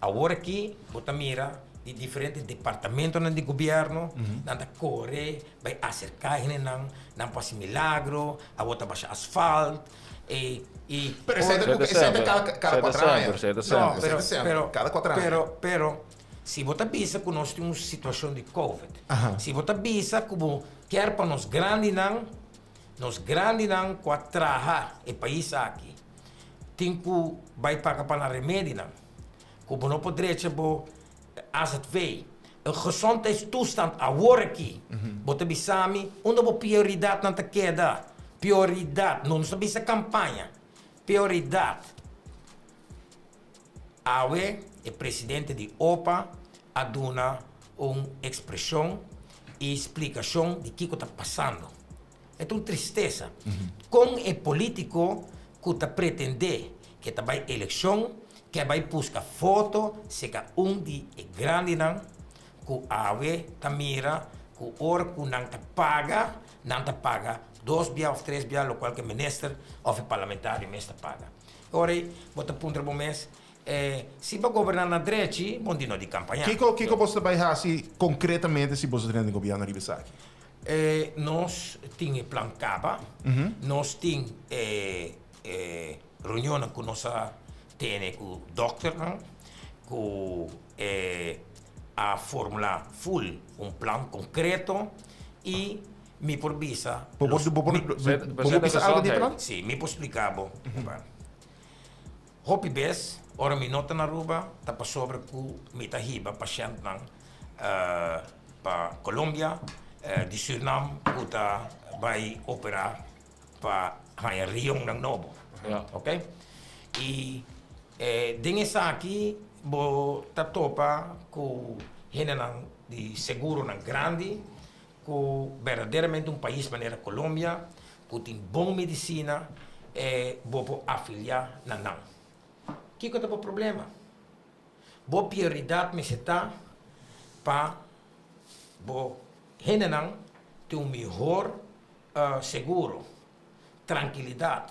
Awor aki bo ta mira di diferente departamentonan di gobierno, nan ta kore bai aserká hendenan, nan por hasi milagro, awor ta basha asfalt, e i
Pero esei ta ku esei ta kada kada kuater aña.
No,
Esei ta semper, kada kuater aña.
pero pero si bo ta bisa ku nos tin un situashon di covid, si bo ta bisa ku bo kier pa nos grandinan. Nos grandinan ku a traha e pais aki tin ku bai paga pa nan remedinan, ku bo no por drecha bo azv. E gezondheidstoestand awor aki, bo ta bisa mi unda bo prioridadnan ta keda? Prioridad, no nos ta bisa kampaña, prioridad. Awe e presidente di opa a duna un ekspreshon i splikashon di kiko ta pasando. E ta un tristesa kon e politiko ku ta pretendé ke ta bai elekshon ke bai buska foto seka un di e grandinan ku awe ta mira ku ora ku nan ta paga nan ta paga dos bia òf tres bia lokual ku e minister òf e parlamentario mes ta paga. Ora ei bo ta puntra bo mes, Si bo goberná na drechi, bo di no di kampañá.
Kiko kiko boso ta bai hasi konkretamente si boso drenta den gobièrnu riba esaki?
Nos tin e plan kaba. Nos tin e e reunionnan ku nos a tene ku dòkternan ku a formulá ful un plan konkreto i Mi por bisa.
Bo por, bo por, bo por bisa algo di e plan?
Sí, mi por splica bo. Hopi bes, ora mi no ta na Aruba, ta pasobra cu mi ta hiba pashentnan pa Colombia, di Surinam cu ta bay opera pa haña rionnan nobo. Ok? Y den esaki bo ta topa cu hendenan di seguronan grandi Ku berdaderamente un pais manera Colombia ku tin bon medisina e bo por afiliá na nan. Kiko ta bo problema? Bo prioridat mester ta pa bo hendenan tin un mihor seguro, trankilidat,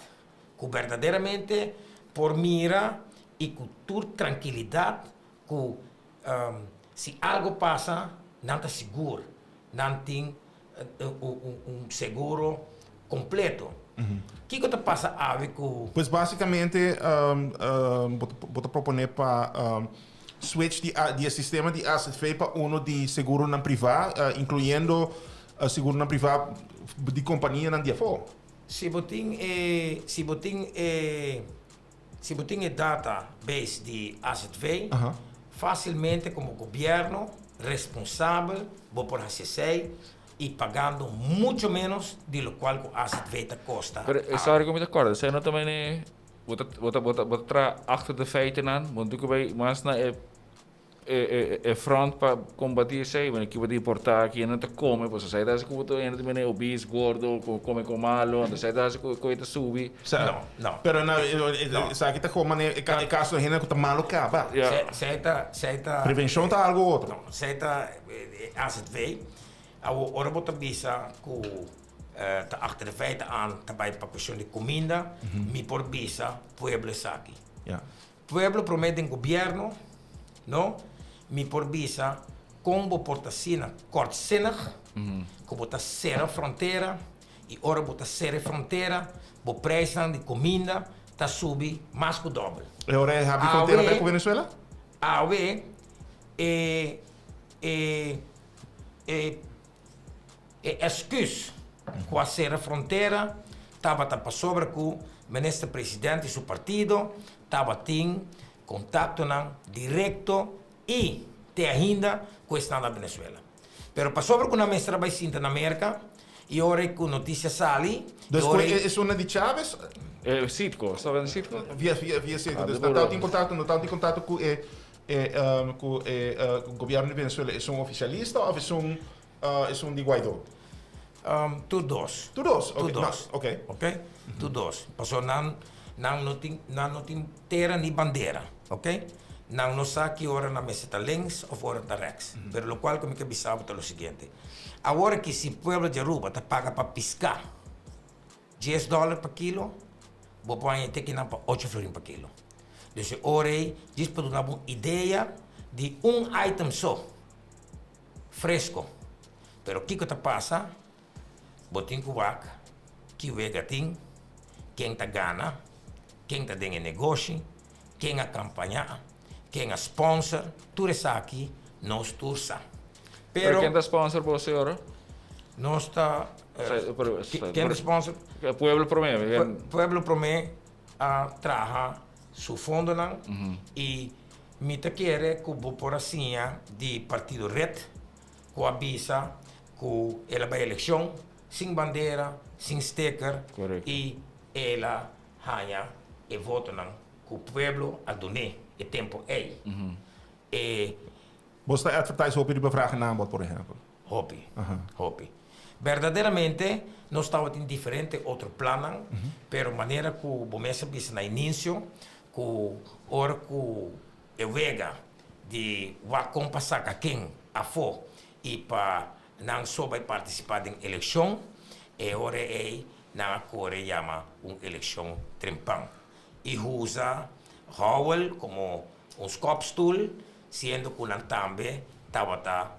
ku berdaderamente por mira i ku tur trankilidat ku si algo pasa nan ta sigur, nan tin un seguro completo. Kiko ta pasa awe ku.
Pues basicamente bo ta propone pa switch di e sistema di azv pa uno di seguronan priva, incluyendo seguronan priva di companianan di afo.
Si bo tin e, si bo tin e. Si bo tin e data base di azv, fásilmente komo gobièrnu responsabel bo por hasi esei i pagando mucho ménos di lokual ku azv ta kosta
Pero e sorry ku mi ta kòrda, esei no ta mene bo ta bo ta bo ta traha achter de feitennan, bo no tin ku bai mas na e e front pa combati esey, bueno kiba di importa aki hende ta come pues esey ta haci cu bo ta hende ta bini obese, gordo, cu come con malo, anto esey ta haci cu e ta subi.
Sa,
No, no.
Pero na esaki ta como mane e caso hende cu ta malo caba.
Esey ta, esey ta.
Prevencion ta algo otro.
No, esey ta azv. Awor ora bo ta bisa cu ta achter de feiten aan ta bay pa cuestion di cuminda, mi por bisa pueblo esaki. Pueblo promé den gobierno, no? Mi por bisa kon bo por ta asina kortzinnig ku bo ta sera frontera i ora bo ta sera e frontera bo prijsnan di kuminda ta subi mas ku dòbel.
E ora e habri frontera bek ku Venezuela?
Awe e e e E esküs ku a sera frontera tabata pasobra ku Minister President i su partido tabatin kontaktonan direkto i te ainda ku esnan na Venezuela. Pero pasobra ku nan mester a bai sinta na Merka i ora ku notisia sali i ora
Despues esun di Chavez?
E Citgo, staba na Citgo?
Via via Citgo. Dus nan tabatin kontakto, no tabatin kontakto ku e ku e gobierno di Venezuela. Esun ofisialista òf esun Esun di Guaidó?
Tur dos.
Tur dos?
Tur dos.
Ok.
Ok? Tur dos. Pasobra nan, nan no tin, nan no tin tera ni bandera. Ok? Nan no sa ki ora nan mester ta links of ora ta rechts. Pero lokual ku mi ke bisa bo ta lo siguiente. Awor aki si pueblo di Aruba ta paga pa piská dies dòler pa kilo, bo por haña te kinan pa ocho florin pa kilo. Dus e ora ei djis pa duna bo un idea di un item so. Fresco. Pero kiko ta pasa? Bo tin ku wak ki wega tin, ken ta gana, ken ta den e negoshi, ken a kampañá, ken a sponsor, tur esaki nos tur sa.
Pero ken ta sponsor bo señora?
Nos ta. Ken ta sponsor?
Pueblo Promé.
Pueblo Promé a traha su fondonan y mi ta kere cu bo por a siña di partido red cu a bisa cu el a bay eleccion sin bandera, sin sticker y el a haña e votonan cu pueblo a dun'é e tempo ey. E.
Bo ta advertise hopi riba vraag en aanbod por ehempel?
Hopi, hopi. Berdaderamente nos tabatin diferente otro plannan, pero manera cu bo mes a bisa na inicio cu ora cu e wega di wak con pa saca ken afo y pa nan so bay participa den eleccion, e ora ey nan a core yama un eleccion trempan y usa Howell como un skopstoel, siendo cu nan tambe tabata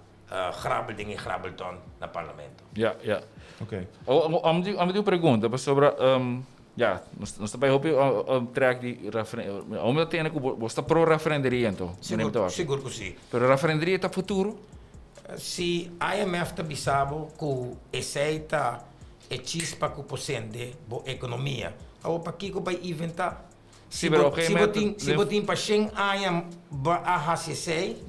grabbel den e grabbelton na parlamento.
Ja, ja.
Oké.
Ami tin un pregunta pasobra ja, nos ta bay hopi trek di referendum. Ami ta tende cu bo ta pro referenderia anto.
Sigur, sigur cu si.
Pero referenderia ta futuro?
Si IMF ta bisa bo cu esey ta e chispa cu por sende bo economia, awor pakico bay inventa?
Sí, pero op een
Si
gegeven
bo
moment
tin, si bo tin pa shen aña bo a hasi esei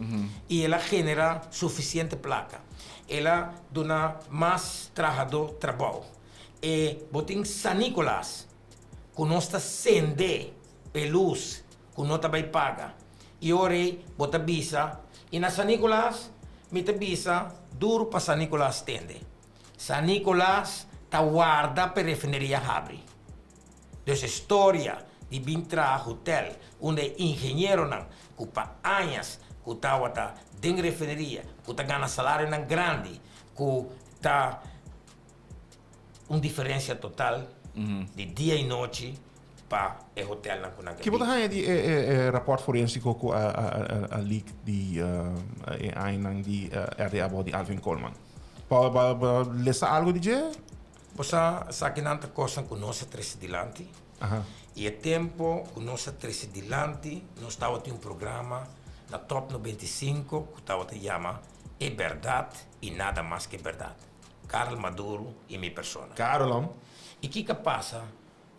i el a generá sufisiente plaka. El a duna mas trahadó trabou. E bo tin San Nicolas ku nos ta sende e lus ku no ta bai paga. I ora ei bo ta bisa, i na San Nicolas mi ta bisa duru pa San Nicolas tende. San Nicolas ta warda pa e refineria habri. Dus e storia di bin traha hotel unda e ingenieronan cu pa añas cu tawata den refineria cu ta gana salarionan grandi cu ta un diferencia total di dia y nochi pa e hotelnan cu nan ke
Ki bo ta
bin.
haña di e e rapport forensico cu a a leak di e añanan di RDA bao di Alvin Koolman? Bo bo lesa algo di dje?
Bo sa, esakinan ta kosnan ku nos a trese dilanti. I e tempu ku nos a trese dilanti, nos tabatin un programa na Top 95 ku tabata yama E Bèrdat i Nada Mas Ke Bèrdat. Karel Maduro i mi persona.
Karel,
I kiko a pasa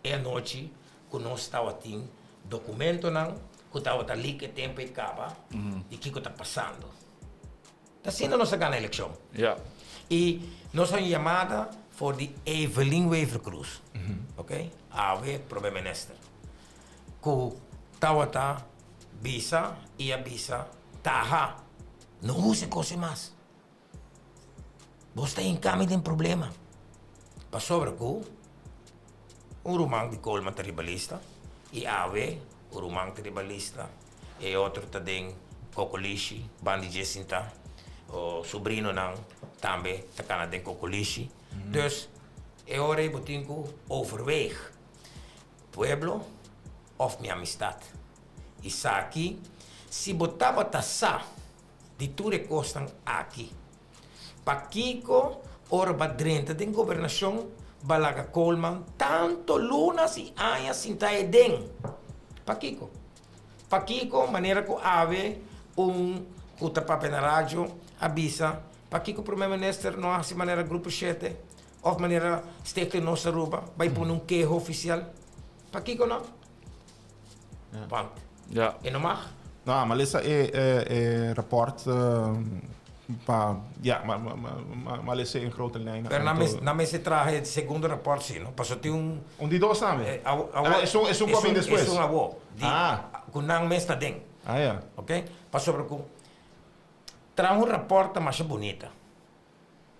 e anochi ku nos tabatin dokumentonan ku tabata leak e tempu ei kaba di kiko ta pasando? Ta asina nos a gana elekshon. I nos a un yamada for di Evelyn Wever-Croes, ok, awe prome minister, ku tabata bisa i a bisa taha, no usa e kos ei mas. Bos ta hinkami den problema. Pasobra ku un ruman di Coleman ta riba lista i awe un ruman ta riba lista. E otro ta den Kokolishi, ban di dje sinta. O subrinonan tambe ta kana den Kokolishi. Dus, e ora ei bo tin ku overweeg, pueblo òf mi amistat. I saki, si bo tabata sa di tur e kosnan aki, pakiko ora bo a drenta den gobernashon bo a laga Koolman tanto lunas i aña sinta e den? Pakiko? Pakiko manera ku awe un ku ta papia na radio a bisa, pakiko Prome Minister no hasi manera Grupo Shete of manera Stichting Nos Aruba bai pone un keho ofisial? Pakiko no? Want e no mag.
No, ma lesa e e rapport pa ja, ma ma lesa in grote lijnen.
Pero nan mes nan mester traha e segundo rapport si no, pasobra tin un.
Un di dos tambe?
Awo
Esun esun ku a bin despues?
Esun awo di ku nan mes ta den.
Ah ya.
Ok, pasobra ku traha un rapport ta masha bunita.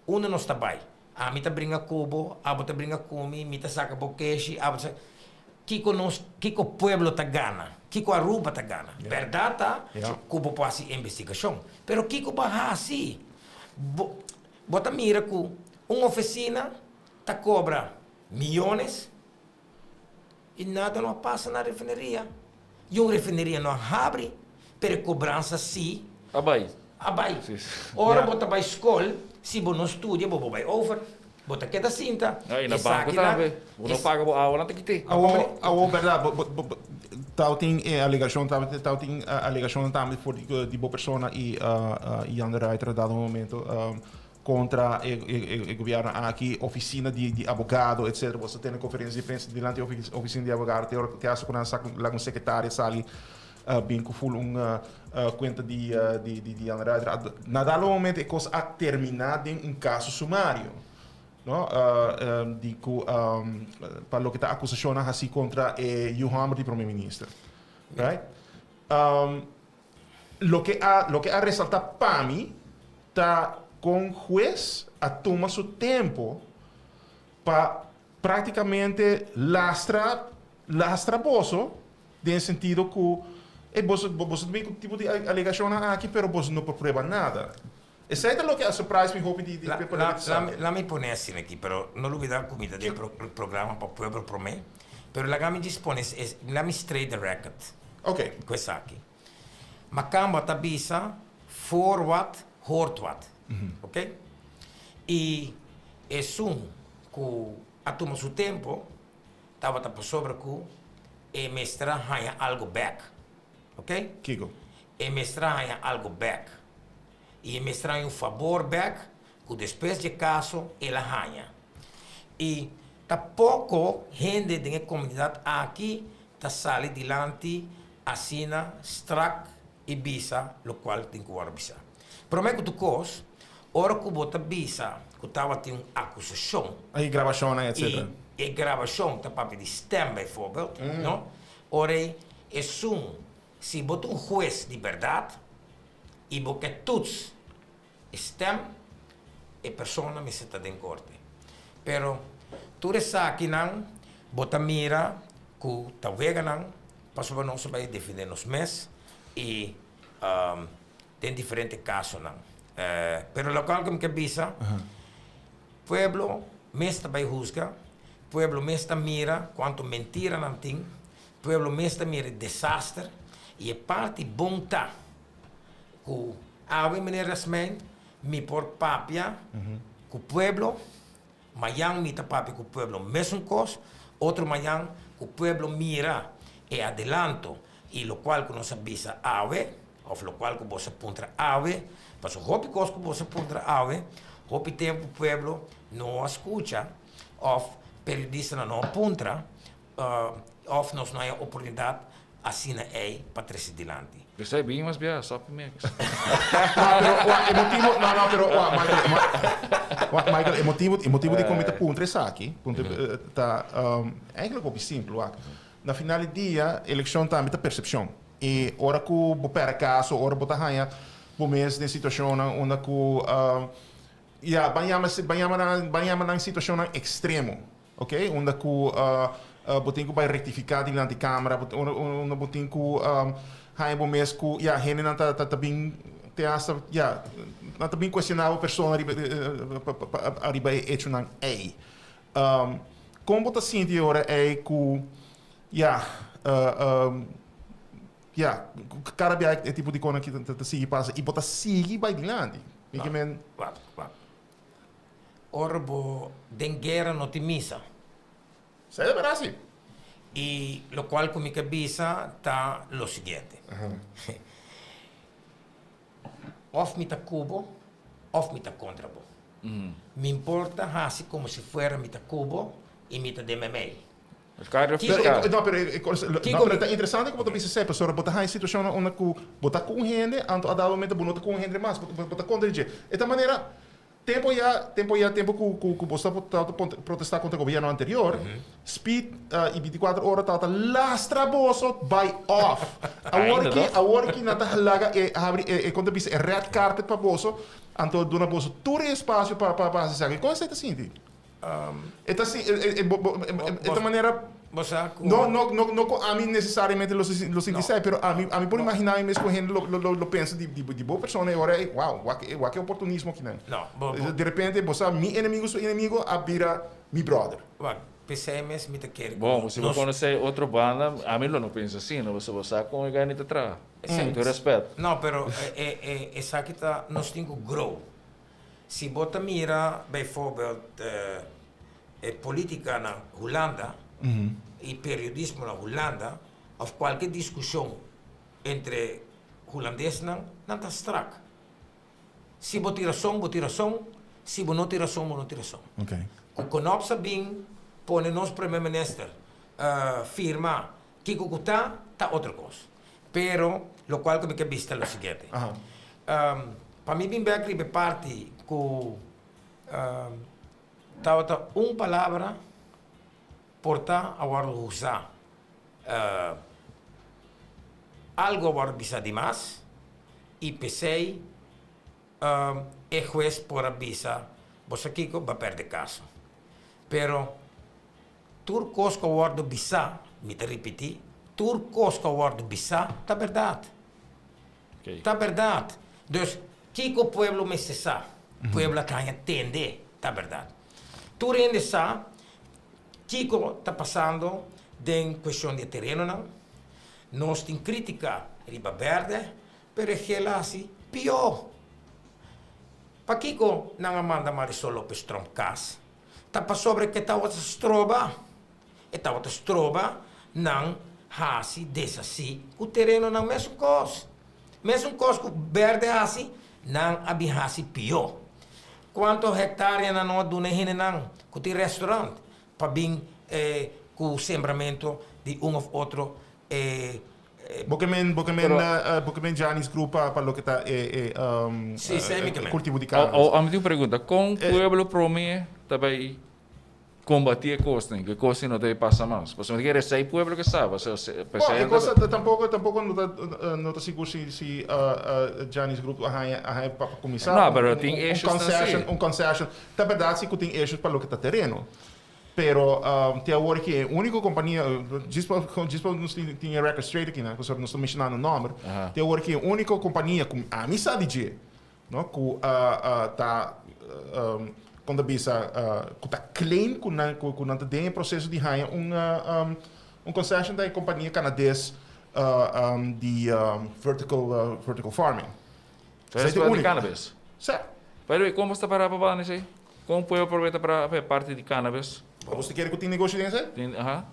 Unda nos ta bai? Ami ta bringa ku bo, abo ta bringa ku mi, mi ta saka bo keshi, abo ta saka. Kiko nos, kiko pueblo ta gana? Kiko Aruba ta gana? Bèrdat ta ku bo por hasi investigashon, pero kiko bo a hasi? Bo, bo ta mira ku un ofisina ta kobra miyones i nada no a pasa na refineria. I un refineria no a habri, pero e kobransa si
A bai.
A bai. Ora bo ta bai skol, si bo no studia bo por bai over. Bo ta keda sinta.
No, i na banko tambe. Bo no paga bo awa, nan ta kit'é.
Awor, awor bèrdat, bo, bo, bo tabatin e alegashon, tabatin alegashonnan tambe for di bo persona i Jan de Ruiter a dado un momento. kontra e e e gobièrnu aki, ofisina di di abogado etcetera. Boso a tene konferensia di prensa dilanti ofisina di abogado te ora te hasta ku nan sa laga un sekretaria sali bin ku ful un kuenta di di di Jan Ruiter. Na dado momento e kos a terminá den un kaso sumario, no, di ku pa loke ta akusashonnan hasí kontra e yu hòmber di prome minister, right? Loke a loke a resaltá pa mi ta kon hues a tuma su tempo pa práktikamente lastra lastra boso den e sentido ku e boso boso ta bin ku tipo di alegashonnan aki pero boso no por prueba nada. Esei ta loke a surprise mi hopi di di
La
pa loke ta
la
sa.
la mi pone asina aki pero no lubida ku mi ta den programa pa Pueblo Prome pero laga mi djis pone es la mi straight the record.
Ok.
Ku esaki. Makamba ta bisa voor wat hoort wat. Ok? I esun ku a tuma su tempo tabata pasobra ku e mester a haña algu bèk. Ok?
Kiko?
E mester a haña algu bèk. I e mester a haña un fabor bèk ku despues dje kaso el a haña. I ta poko hende den e komunidat aki ta sali dilanti asina strak i bisa lokual tin ku wòrdu bisá. Promé ku tur kos, ora ku bo ta bisa ku tabatin un akusashon,
I grabashonnan etcetera.
i e grabashon ta papia di stèm bijvoorbeeld, no? Ora ei esun, si bo ta un hues di bèrdat i bo ke tuts E stem, e persona mester ta den korte. Pero tur esakinan bo ta mira ku ta weganan pasobra nos a bai defende nos mes i den diferente kasonan. Pero lokual ku mi ke bisa, pueblo mes ta bai husga, pueblo mes ta mira kuantu mentira nan tin, pueblo mes ta mira e desaster i e parti bon ta Ku awe meneer Rasmijn mi por papia ku pueblo, mayan mi ta papia ku pueblo mesun kos, otro mayan ku pueblo mira e adelanto i lokual ku nos a bisa awe òf lokual ku boso a puntra awe, pasobra hopi kos ku boso a puntra awe, hopi tempu pueblo no a skucha òf periodistanan no a puntra Òf nos no haña oportunidat asina ei pa trese dilanti.
Esei bin mas bia, stop mi ex.
No, pero wak, e motibu, no, no, pero wak, Michael, wak, Michael, e motibu, e motibu dikon mi ta puntra esaki, puntra ta eigenlijk hopi simpel, wak. Na final di dia, elekshon tambe ta persepshon. I ora ku bo pèrdè kaso, ora bo ta haña bo mes den situashonnan unda ku, ya, ban yama, ban yama nan, ban yama nan situashonnan ekstremo. Ok, unda ku bo tin ku bai rektifiká dilanti kamera, unda bo tin ku haña bo mes ku ya hendenan ta ta bin te hasta ya nan ta bin kuestioná bo persona riba ariba e echonan ei. Kon bo ta sinti e ora ei ku ya ya kada bia e tipo di kosnan aki ta sigui pasa i bo ta sigui bai dilanti? Mi ke men.
Wak, wak. Ora bo den guera no tin misa.
Sa e berdad si.
Y locual cu mi ke bisa ta lo siguiente. Of mi ta cu bo of mi ta contra bo. Mi importa haci como si fuera mi ta cu bo y mi ta den memey.
Kiko? No, pero e kos, no, pero ta interesante ku bo ta bisa esei, pasobra bo ta haña situashonnan unda ku bo ta ku un hende, anto a dado momento bo no ta ku un hende mas, bo ta kontra di dje. E ta manera, tempu ya, tempu ya, tempu ku ku ku bo tabata protestá kontra gobièrnu anterior, Speed i bintikuater ora tabata lastra boso bai òf. Awor ki, awor ki nan ta laga e habri e, kon ta bisa, e red carpet pa boso, anto duna boso tur e espasio pa pa hasi esaki. Kon esei ta sinti? E ta si, e ta manera,
Bo sa ku.
No, no, no, no ku ami nesesariamente lo lo sinti esei, pero ami, ami por imaginá mi mes ku hende lo, lo, lo pensa di, di, di bo persona e ora ei, wow, wak e, wak e oportunismo kinan.
No, bo, bo.
De repente bo sa mi enemigo su enemigo a bira mi brother.
Wak, p'esei mes mi ta kere ku
Bon, si bo
nos.
konosé otro banda, ami lo no pensa asina, pasobra bo sa kon e gani ta traha.
Esei.
Ku tur rèspèt.
No, pero e, e, esaki ta, nos tin ku grow. Si bo ta mira bijvoorbeeld e politica na Hulanda y periodismo na Hulanda of cualke discusion entre Hulandesnan, nan ta strak. Si bo tin rason, bo tin rason, Si bo no tin rason, bo no tin rason.
Okay.
Ku Knops a bin pone nos Prome Minister firma kiko ku ta, ta otro kos. Pero lokual ku mi ke bisa ta lo siguiente. Pa mi bin bek riba e parti ku tabata un palabra por ta a wòrdu usa, algu a wòrdu bisa di mas i p'esei E hues por a bisa, Bo sa kiko? Bo a perde kaso. Pero tur kos ku a wòrdu bisá, mi ta ripití, tur kos ku a wòrdu bisá ta bèrdat. Ta bèrdat. Dus, kiko pueblo mester sa? Pueblo a kaña tende, ta bèrdat. Tur hende sa kiko ta pasando den kueshon di e terenonan. Nos tin krítika riba bèrdè, Pero e gel a hasi pió. Pakiko nan a manda Marisol Lopez Tromp kas? Ta pasobra ke tabata stroba. E tabata stroba nan hasi deshasí ku terenonan mesun kos. Mesun kos ku berde hasi, nan a bin hasi pió. Kuantu hektaria nan no a duna e hendenan ku tin restaurant pa bin ku sembramentu di un òf otro
Bo ke men, bo ke men, bo ke men Gianni's Group pa pa loke ta e e
Sí, esei mi ke men.
kultivo di cannabis.
O, ami tin un pregunta. Kon pueblo prome ta bai kombati e kosnan? Ku e kosnan no ta bai pasa mas? Pasobra mi ta kere esei pueblo ke sa. Pasobra
Bo, e kos ta tampoko tampoko no ta no ta sigur si si Gianni's Group a haña a haña pa kuminsá
No, pero
un
tin
un
issues nan si.
concession un concession. Ta bèrdat si ku tin issues pa loke ta tereno. Pero te awor aki e unico compania, djis pa djis pa nos tin e record straight aki nan, pasobra nos ta mencionando nomber, te awor aki e unico compania cu ami sa di dje, no, cu ta con ta bisa, cu ta claim cu nan cu nan ta den e proceso di haya un un concession ta e compania Canades di vertical vertical farming.
Esei ta e cannabis?
Sa.
By the way, con bo sta para pa banda esei? Con pueblo por ta para pa e parti di cannabis?
Bo ta kere cu tin negoshi den esei?
Tin, aha.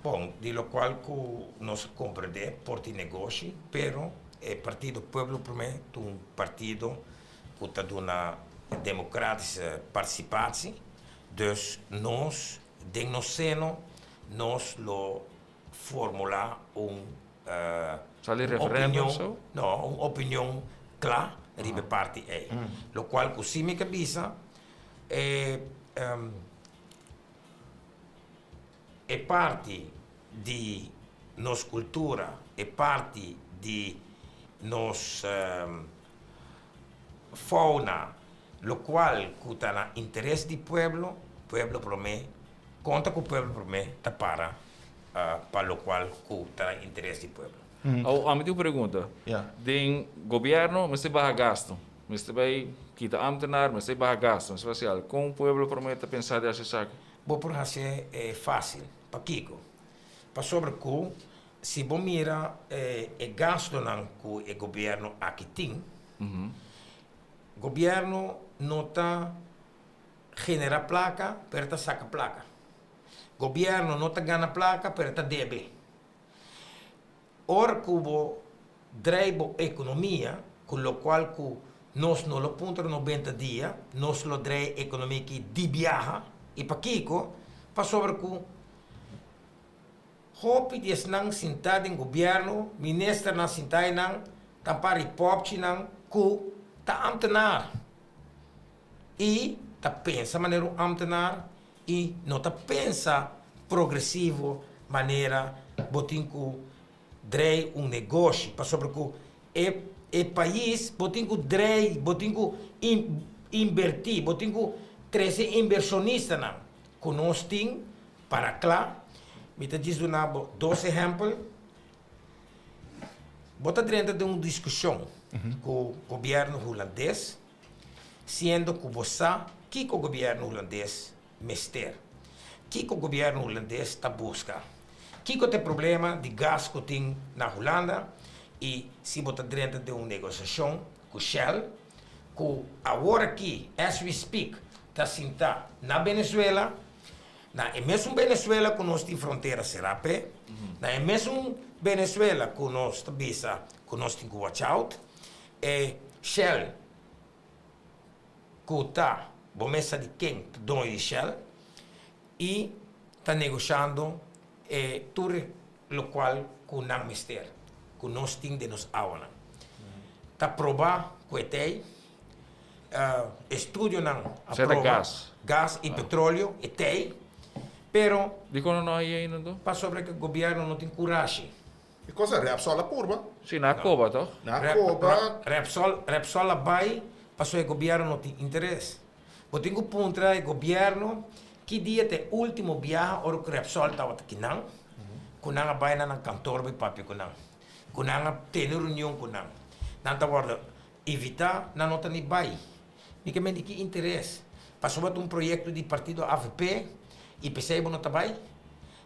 Bon, di locual cu nos a comprende por tin negoshi, pero e partido Pueblo Prome ta un partido cu ta duna democratische participatie, dus nos den nos seno nos lo formula un
Sali referendum of so?
No, un opinion kla riba e parti ei. Lokual ku si mi ke bisa, e e parti di nos kultura, e parti di nos fauna, lokual ku ta na interes di pueblo, pueblo promé, konta ku pueblo promé ta para. pa locual cu ta na interes di pueblo.
Awor ami tin un pregunta. Den gobierno mester baha gasto, mester bay kita ambtenaar, mester baha gasto, mester haci algo. Con pueblo prome ta pensa di haci esaki?
Bo por haci e facil. Pakico? Pasobra cu si bo mira e gastonan cu e gobierno aki tin, gobierno no ta genera placa pero ta saca placa. Gobierno no ta gana placa pero ta debe. Ora cu bo draai bo economia, cu locual cu nos no lo puntra 90 dia, nos lo draai economia aki di biaha. Y pakico? Pasobra cu hopi di esnan sinta den gobierno, ministernan sinta einan, ta pari popchinan cu ta ambtenaar y ta pensa manera un ambtenaar i no ta pensa progresivo manera bo tin ku drei un negoshi pasobra ku e e pais bo tin ku drei bo tin ku inberti bo tin ku trese inbershonistanan ku nos tin para kla mi ta djis duna bo dos ehèmpel bo ta drenta den un diskushon ku gobièrnu hulandes. siendo ku bo sa kiko gobièrnu hulandes mester, kiko gobièrnu hulandes ta buska, kiko ta e problema di gas ku tin na Hulanda i si bo ta drenta den un negosiashon ku Shell ku awor aki as we speak ta sinta na Venezuela, na e mesun Venezuela ku nos tin frontera será p'e, na e mesun Venezuela ku nos ta bisa ku nos tin ku watch out. E Shell ku ta. Bo mes sa di ken ta doño di Shell y ta negoshando e tur locual cu nan mester, cu nos tin den nos awanan. Ta proba cu e tey, estudionan a
Sea ta
proba
gas.
gas y petroleo, e tey, pero.
Dikon nan no a haya ainda anto?
Pasobra cu gobierno no tin curashi.
E cosa Repsol a purba.
Si, na Coba toch?
Na Coba.
Repsol, Repsol a bay pasobra e gobierno no tin interes. Bo tin cu puntra e gobierno ki dia ta e ultimo biaha ora cu Repsol tabata kinan, cu nan a bay na nan kantoor bay papia cu nan, cu nan a tene reunion cu nan. Nan ta wordo invita, nan no ta ni bay. Mi ke mende ki interes? Pasobra ta un proyecto di partido avp y pesey bo no ta bay?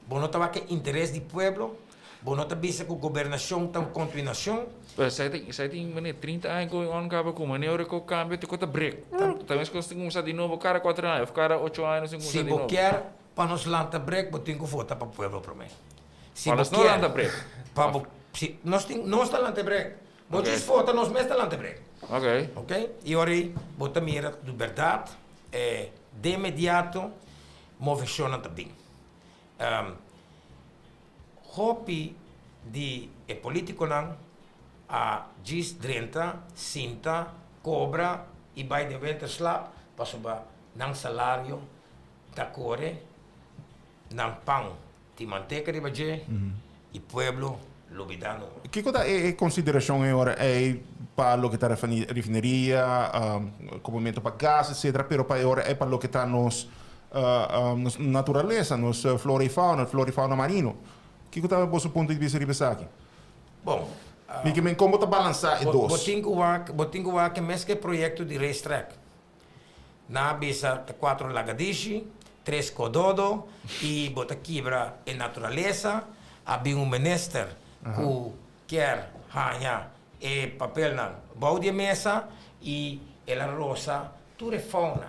Bo no ta wak e interes di pueblo? Bo no ta bisa cu gobernacion ta un continuacion?
Pero esei tin, esei tin mane 30 aña going on caba cu mane ora cu cambia te cu ta break. Ta mes cos tin cuminsa di nobo cada cuatro aña of cada ocho aña nos tin cuminsa
Si
di
bo
nobo.
kier pa nos lanta break bo tin cu vota pa pueblo prome. Si
Pa
bo
nos no
kier
lanta break.
pa bo si nos tin nos ta lanta break. Bo
Ok.
djis vota nos mes ta lanta break.
Ok.
Ok y ora ey bo ta mira di berdad e de inmediato movecionnan ta bin. Hopi di e politiconan a djis drenta, sinta, cobra y bay den winterslaap pasobra nan salario ta core, nan pan tin manteca riba dje y pueblo lubida no.
Kico ta e consideracion e ora ey pa loke ta refineria, cobamento pa gas, etcetera, pero pa e ora ey pa loke ta nos Nos naturalesa, nos flora y fauna, flora y fauna marino. Kiko ta boso punto di bista riba esaki?
Bon.
Mi ke men kon bo ta balansa e dos?
Bo tin ku wak, bo tin ku wak e mes ke proyekto di racetrack. Nan a bisa ta kuatro lagadishi, tres kododo i bo ta kibra e naturalesa. A bin un minister ku kier haña e papelnan bou di e mesa i el a rosa tur e fauna.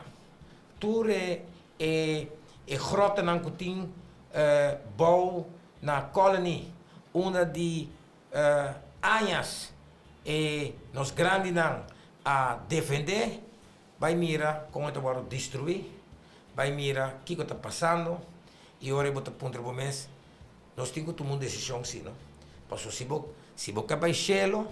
Tur e e grotonan ku tin bou na Colony unda di añas e nos grandinan a defendé, bai mira kon e ta wòrdu destruí, bai mira kiko ta pasando i ora bo ta puntra bo mes, nos tin ku tuma un desishon si no, pasobra si bo si bo ke bai shelu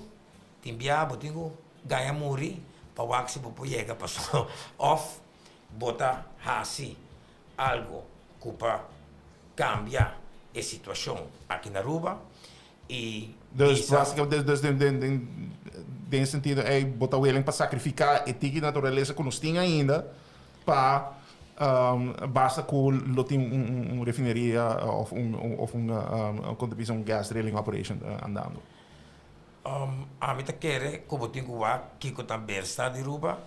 Tin bia bo tin ku gaña muri pa wak si bo por yega pasobra òf bo ta hasi algu ku pa kambia e situashon aki na Aruba i
Dus
bisa.
básicamente dus den den den den e sentido ei bo ta willing pa sacrifica e tiki naturalesa ku nos tin ainda pa basta ku lo tin un un un refineria òf un òf un kon ta bisa un gas drilling operation andando.
Ami ta kere ku bo tin ku wak kiko ta bersa di Ruba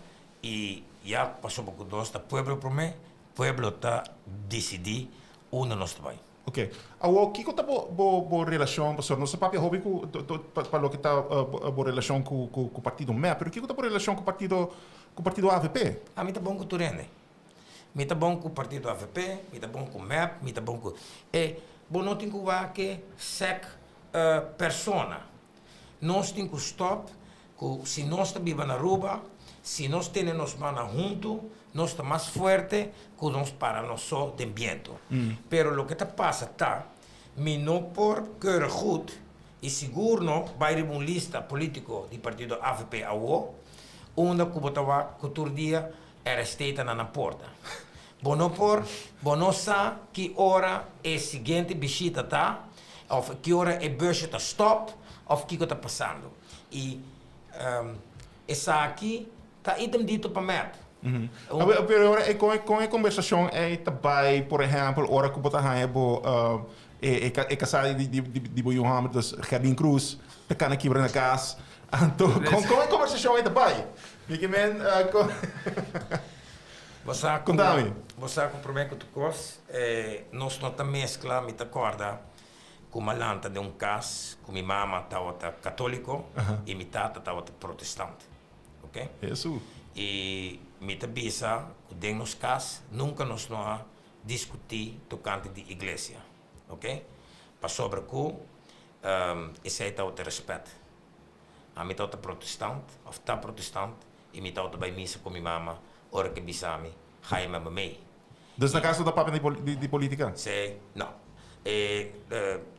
i ya pasobra ku nos ta pueblo promé, pueblo ta disidí unda nos ta bai.
Ok. Awor kiko ta bo bo bo relashon, pasobra nos ta papia hopi ku pa loke ta bo relashon ku ku partido mep, pero kiko ta bo relashon ku partido ku partido avp?
Ami ta bon ku tur hende. Mi ta bon ku partido avp, mi ta bon ku mep, mi ta bon ku e bo no tin ku wak e sèk persona. Nos tin ku stòp ku si nos ta biba na Aruba, si nos tene nos mannan huntu, nos ta mas fuerte ku nos para nos so den bientu. Pero loke ta pasa ta, mi no por keurig goed i sigur no bai riba un lista politiko di partido avp awo, unda ku bo ta wak ku tur dia RST ta na nan porta. Bo no por, bo no sa ki ora e siguiente bishita ta, of ki ora e busje ta stop, of kiko ta pasando. I esaki ta item dito pa mep.
Pero ora e kon kon e kombersashon ei ta bai, por ehèmpel, ora ku bo ta haña bo e e kasá di di di bo yu hòmber, dus Gerdin Cruz, ta kana kibra na kas. Anto kon kon e kombersashon ei ta bai? Mi ke men kon
Bo sa ku
Kontami.
bo sa ku promé ku tur kos nos no ta meskla, mi ta kòrda ku mi a lanta den un kas ku mi mama tabata katóliko i mi tata tabata protestant, oke.
Hesu.
I mi ta bisa ku den nos kas nunka nos no a diskutí tokante di iglesia, oke, pasobra ku esei tabata rèspèt. Ami tabata protestant, of ta protestant, i mi tabata bai misa ku mi mama ora ku e bisa mi. Ga je met me mee?
Dus na kaso ta papia di di politica?
Si, no. E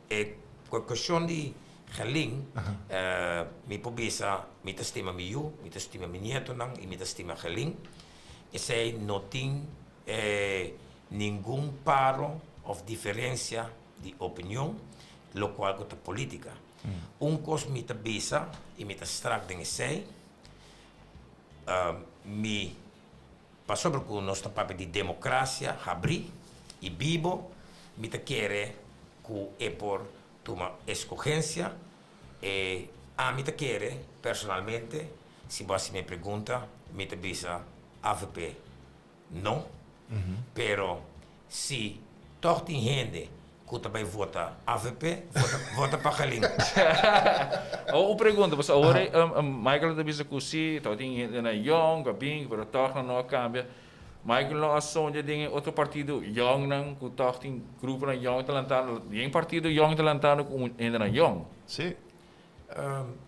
e cuestion di Gerlin, mi por bisa mi ta stima mi yu, mi ta stima mi nietonan y mi ta stima Gerlin. Esey no tin ningun paro of diferencia di opinion locual cu ta politica. Un cos mi ta bisa y mi ta strak den esey, mi Pasobra ku nos ta papia di demokrasia habrí i bibo, mi ta kere ku e por tuma eskogensia. E ami ta kere personalmente, si bo hasi mi e pregunta, mi ta bisa avp no. Pero si tòg tin hende ku ta bai vota avp, vota vota pa Galin.
Un pregunta, pasobra awor Michael ta bisa ku si, tabatin hendenan yòn ku a bin, pero tòg nan no a kambia. Michael no a sonja den e otro partido yòngnan ku tòg tin gruponan yòn ta lantando, den partido yòn ta lantando ku hendenan yòn.
Sí.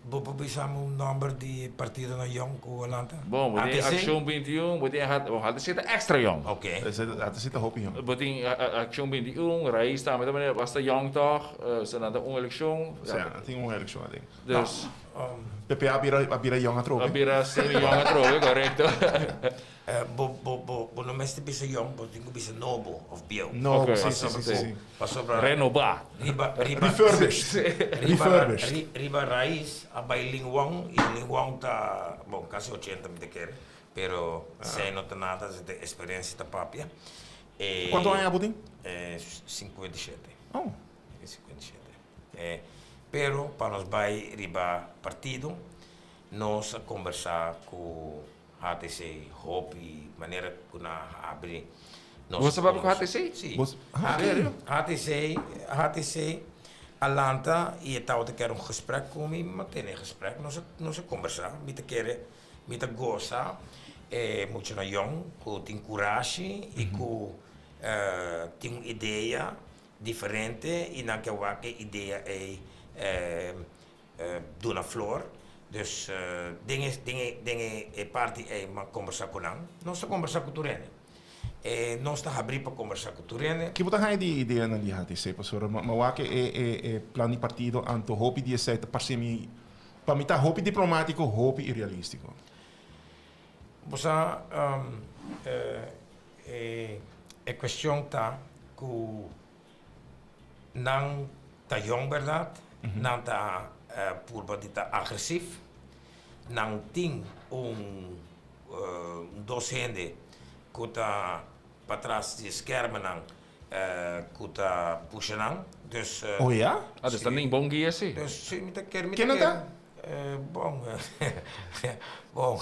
Bo por bisa mi un nomber di partido na yong ku a lanta?
Bon, bo tin Accion 21, bo tin HTC ta extra yong.
Ok.
HTC ta hopi yong.
Bo tin Accion 21, Raiz tambe ta manera basta yong tòg, so nan ta un elekshon.
Sí, nan tin un elekshon aden.
Dus.
PPA a bira yong atrobe.
A bira semi yong atrobe, korekto.
Bo bo bo bo no mester bisa yong, bo tin ku bisa nobo of bieu.
Nobo, si, si, si, si, si.
Pasobra
Renobá.
riba riba
Refurbished.
riba
Refurbished.
ri riba Raiz a bai Ling Wong i Ling Wong ta bon kasi ochenta mi ta kere, pero esei no ta nada, esei ta eksperensia ta papia. E
Kuantu aña bo tin?
57.
Oh.
57. Pero pa nos bai riba partido nos a kombersá ku HTC hopi manera ku nan a habri nos.
Bo sa papia ku HTC?
Si. HTC, HTC a lanta i e tabata kere un gesprek ku mi, mi a tene e gesprek, nos a nos a kombersá, mi ta kere, mi ta gosa e muchanan yòn ku tin kurashi i ku tin un idea diferente i nan ke wak e idea ei duna flor. Dus den e den e den e parti ei mi a kombersá ku nan. Nos ta kombersá ku tur hende. E nos ta habrí pa kombersá ku tur hende.
Ki bo ta haña di e ideanan di HTC, pasobra mi a wak e e e plan di partido anto hopi di esei ta parse mi, pa mi ta hopi diplomátiko, hopi irealístiko.
Bo sa e e kuestion ta ku Nan ta yong berdad, nan ta purba di ta agresief, nan tin un dos hende ku ta patras di e skermennan ku ta pusha nan, dus.
Oh ya?
Ah, dus nan tin bon guia si.
Dus si, mi ta kere, mi
ta
kere.
Ken nan ta?
Bon, bon,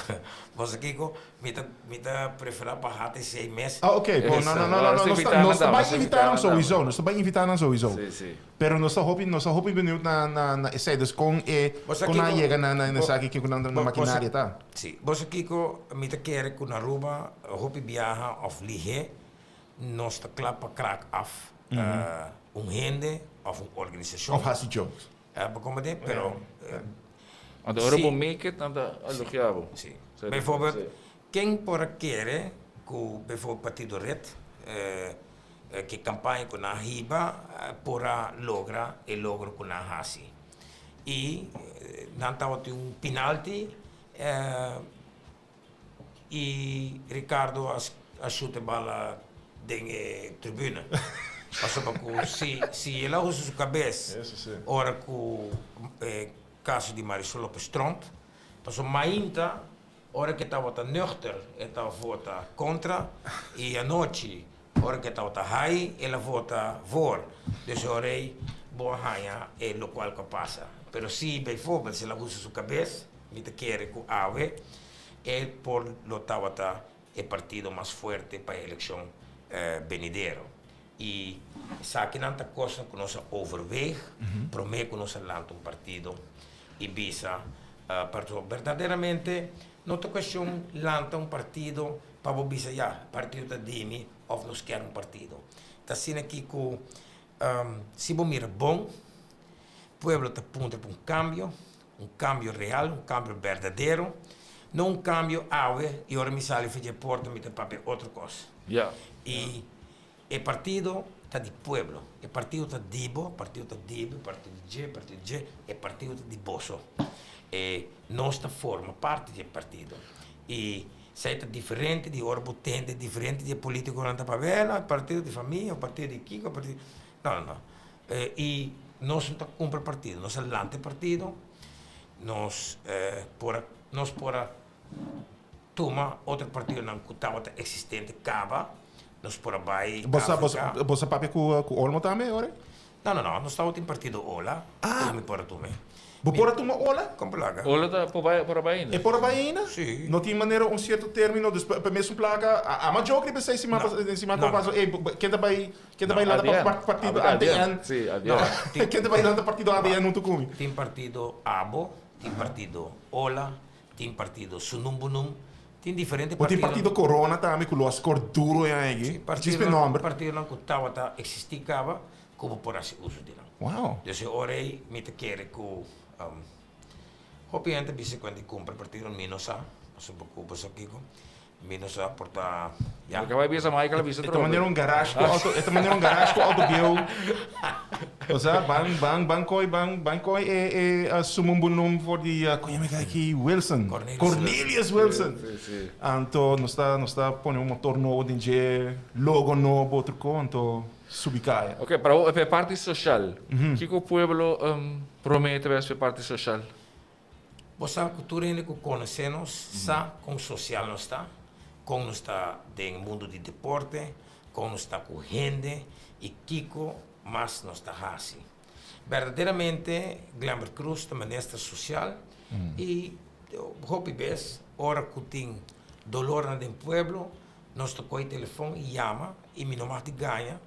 bo sa kiko, mi ta, mi ta prefera pa HTC mes.
Ah, ok, bon, no, no, no, no, no, nos ta, nos ta bai invita nan souiso, nos ta bai invita nan souiso.
Sí, sí.
Pero nos ta hopi, nos ta hopi benieuwd na, na, na esei, dus kon e,
Bo sa
kon nan a
kiko,
yega na, na
bo,
esaki, kiko nan
bo, bo sa,
makinaria ta.
sí, bo sa kiko, mi ta kere ku na Aruba hopi biaha òf lihé nos ta kla pa kraak af un hende òf un organisashon.
Òf hasi jokes.
Bo comprende? Pero
Anto ora bo make it, nan ta elogia bo.
Si. Bijvoorbeeld, ken por a kere ku bijvoorbeeld Partido Red, ke kampaña ku nan a hiba por a logra e logro ku nan a hasi? I nan tabatin un pinalti I Ricardo a shuta e bala den e tribuna. Pasobra ku si si el a usa su kabes ora ku e kaso di Marisol Lopez Tromp, pasobra mainta ora ku e tabata nuchter e ta vota kontra i anochi ora ku e tabata hai el a vota voor. Dus ora ei bo a haña e lokual ku a pasa. Pero si bijvoorbeeld si el a usa su kabes Mi ta kere ku awe e por lo tabata e partido mas fuerte pa e elekshon benidero. I esakinan ta kosnan ku nos a overweeg promé ku nos a lanta un partido i bisa pasobra berdaderamente no ta kueshon lanta un partido pa bo bisa ya partido ta di mi òf nos kier un partido. Ta asina aki ku si bo mira bon pueblo ta puntra pa un kambio. Un cambio real, un cambio berdadero. No un cambio awe y ora mi sali for dje porta mi ta papia otro cos. Y e partido ta di pueblo. E partido ta di bo, partido ta di mi, partido di dje, partido di dje, e partido ta di boso. E nos ta forma parti di e partido. Y esey ta diferente di ora bo tende diferente di e politiconan ta papia, eh no, e partido di famia, partido di kiko, partido. No, no, no. Y nos no ta cumpra partido, nos a lanta e partido, nos por a nos por a tuma otro partidonan cu tabata existente caba, nos por a bay Africa.
Bo sa papia cu Olmo tambe ora?
No, no, no, nos tabatin partido Ola, cu mi por a tuma.
Bo por a tuma Ola?
Con placa.
Ola ta por bay por a bay ainda?
E por a bay ainda?
Si.
No tin manera un cierto termino, dus pa mesun placa, ama joke riba esey siman pas siman cu a pasa, ey ken ta bay ken ta bay lanta pa partido ADN?
Si, ADN.
Ken ta bay lanta partido ADN hunto cu mi?
Tin partido Abo, tin partido Ola, tin partido Sunumbunum, tin diferente
partido. Bo tin partido Corona tambe cu lo a score duro e aña aki. Djis p'e nomber.
Partidonan cu tabata existi caba ku bo por hasi uso di nan.
Wow.
Dus e ora ei mi ta kere ku hopi hende ta bisa ku hende kumpra partido, mi no sa, pasobra ku bo sa kiko, mi no sa por ta
ya. Bo kaba bisa Michael a bisa
E ta manera un garage ku auto, e ta manera un garage ku auto bieu. Osea ban ban ban koi ban ban koi e e sumumbunum for di kon yama e guy aki Wilson.
Cornelius.
Cornelius Wilson.
Si si.
Anto nos ta nos ta pone un motor nobo den dje, logo nobo tur ko anto. Subi kaya.
Ok, pero awor e parti social. Kiko pueblo promete bes pa e parti social?
Bo sa ku tur hende ku konosé nos sa kon sosial nos ta, kon nos ta den mundu di deporte, kon nos ta ku hende i kiko mas nos ta hasi. Berdaderamente Glenbert Croes ta minister sosial i hopi bes ora ku tin dolornan den pueblo Nos ta kohe telefon i yama i mi no mag di gaña,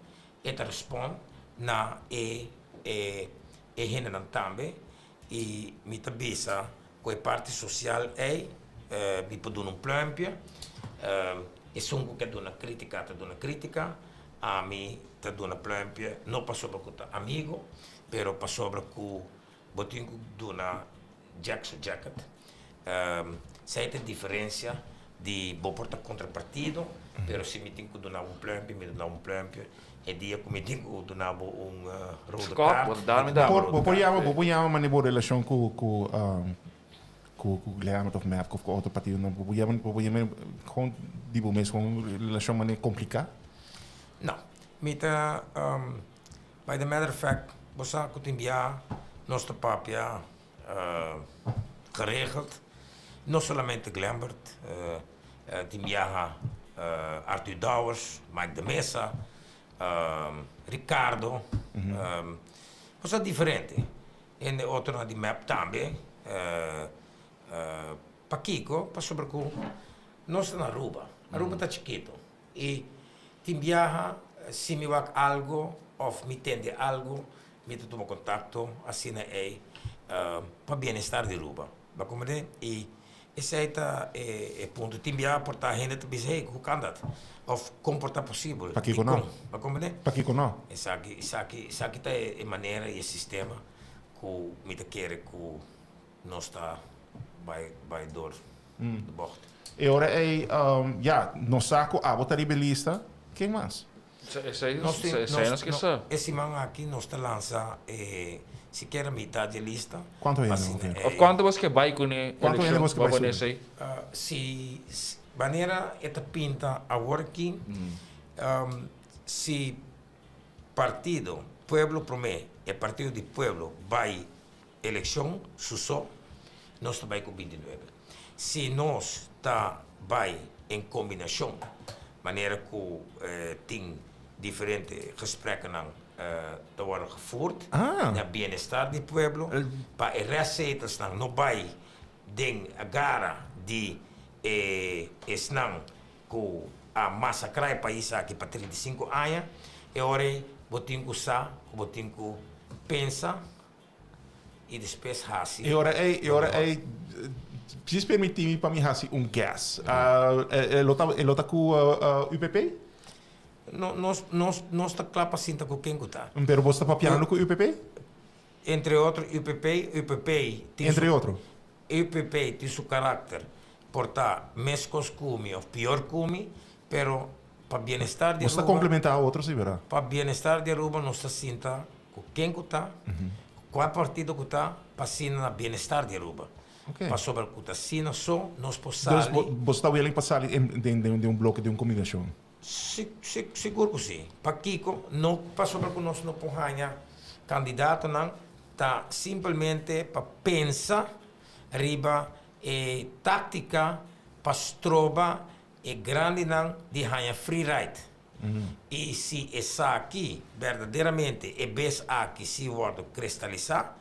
e ta respond na e e e hendenan tambe i mi ta bisa ku e parti sosial ei mi por duna un pluimpje, esun ku ke duna kritika ta duna kritika, ami ta duna pluimpje no pasobra ku ta amigo pero pasobra ku bo tin ku duna Jack su jacket. Esei ta e diferencia di bo por ta contra partido, pero si mi tin cu duna bo un pluimpje, mi ta duna bo un pluimpje. E dia cu mi tin cu duna bo un rode kaart, mi ta duna bo un rode kaart.
Bo por yama, bo por yama manera bo relacion cu cu cu Glenn of Mavk of cu otro partidonan. Bo por yama, bo por yama gewoon di bo mes gewoon relacion manera complica?
No. Mi ta. By the matter of fact, bo sa ku tin bia nos ta papia geregeld, no solamente Glenbert, tin biaha Arthur Dowers, Mike de Meza, Ricardo, bo sa diferente. Hende otronan di mep tambe. Pakiko? Pasobra ku nos ta na Aruba, Aruba ta chikito. I tin biaha si mi wak algo of mi tende algo mi ta tuma kontakto asina ei pa bienestar di Aruba. Bo komprende? I esei ta e punto. Tin biaha por ta hende ta bisa hey hoe kan dat? Of kon por ta posibel?
Pakiko no?
Bo komprende?
Pakiko no?
Esaki esaki esaki ta e manera i e sistema ku mi ta kere ku nos ta bai bai door de bocht.
E ora ei, ya, nos sa ku abo ta riba e lista. Ken mas?
Esei nos ke sa.
E siman aki nos ta lansa e sikiera mitad di e lista.
Kuantu hende bo tin?
Of kuantu bos ke bai kuné
Kuantu hende bos ke bai
subi? Esei?
Si manera e ta pinta awor aki, si partido Pueblo Promé, e partido di pueblo bai Elekshon su so, nos ta bai ku bintinuebe. Si nos ta bai en kombinashon, manera ku tin diferente gesprekkenan ta wòrdu gevoerd na bienestar di pueblo, pa e restzetelsnan no bai den gara di e esnan ku a masakrá e pais aki pa 35 aña, e ora ei bo tin ku sa ku bo tin ku pensa i despues hasi.
E ora ei, e ora ei, djis permití mi pa mi hasi un guess. E lo ta, e lo ta ku UPP?
No, nos, nos, nos ta kla pa sinta ku ken ku ta.
Pero bo sta papiando ku UPP?
Entre otro UPP, UPP tin
Entre otro?
UPP tin su karakter. Por ta mescos cu mi of pior cu mi, pero pa bienestar di
Nos ta
Aruba,
complementa otro si, verdad?
pa bienestar di Aruba nos ta sinta cu ken cu ta, cu cual partido cu ta, pa asina na bienestar di Aruba.
Ok.
Pasobra cu ta asina so nos por
Dus
sali.
bo, bo ta willing pa sali en, den, den, den un bloke, den un combinacion?
Si, si, sigur cu si. Pakico? No pasobra cu nos no por haña candidatonan, ta simpelmente pa pensa riba e táktika pa stroba e grandinan di haña free ride. I si esaki berdaderamente e bes aki si wòrdu kristalisá,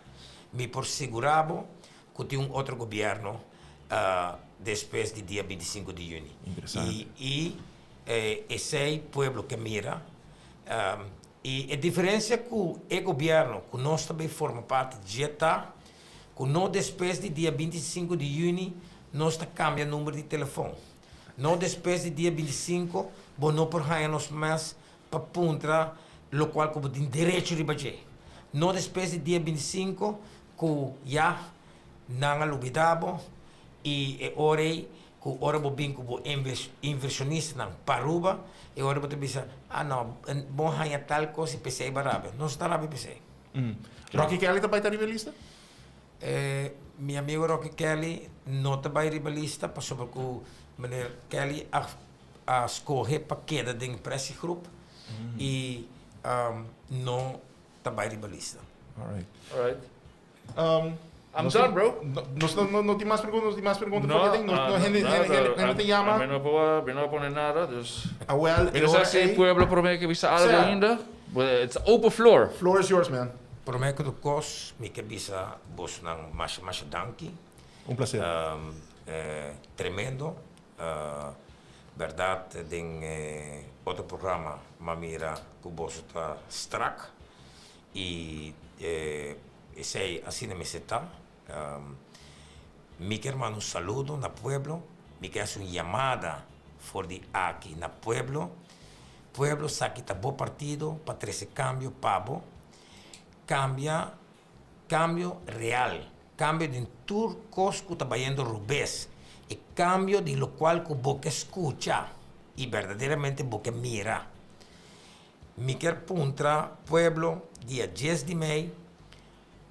mi por sigurá bo ku tin un otro gobièrnu despues di dia 25 di yüni.
Interesante.
I esei pueblo ke mira. I e diferensia ku e gobièrnu ku nos ta bay forma parti dje ta ku no despues di dia 25 di yüni nos ta kambia number di telefòn. No despues di dia 25 bo no por haña nos mes pa puntra lokual ku bo tin derecho riba dje. No despues di dia 25 ku ya nan a lubidá bo i e ora ei ku ora bo bin ku bo invershonistanan pa Aruba e ora bo ta bisa, ah no, bo haña tal kos i p'esei bo a rabia. Nos no ta rabia p'esei.
Rocky Kelly ta bai ta riba e lista?
Mi amigo Rocky Kelly no ta bai riba lista pasobra ku meneer Kelly a a skohe pa keda den pressiegroep i no ta bai riba lista.
Alright.
Alright. I'm
Nos
done, bro.
Nos no, no, no tin mas pregunta, nos tin mas pregunta
No,
for anything? No,
ah,
no, hende,
nada,
hende, hende, hende te llama.
A mi no por, mi no pone nada, dus.
Ah, well,
Mi no sa si
e
pueblo prome ke bisa algo
Sea.
ainda. But it's open floor.
Floor is yours, man.
Prome ku tur kos mi ke bisa bosnan masha masha danki.
Un placer.
Tremendo. Berdad den e otro programa m'a mira ku boso ta strak i esei asina mester ta. Mi kier manda un saludo na pueblo, mi kier hasi un yamada for di aki na pueblo. Pueblo sa ki ta bo partido pa trese kambio pa bo. Kambia, kambio real, kambio den tur kos ku ta bayendo rubes, e kambio di lokual ku bo ke skucha i berdaderamente bo ke mira. Mi kier puntra pueblo dia dies di mei,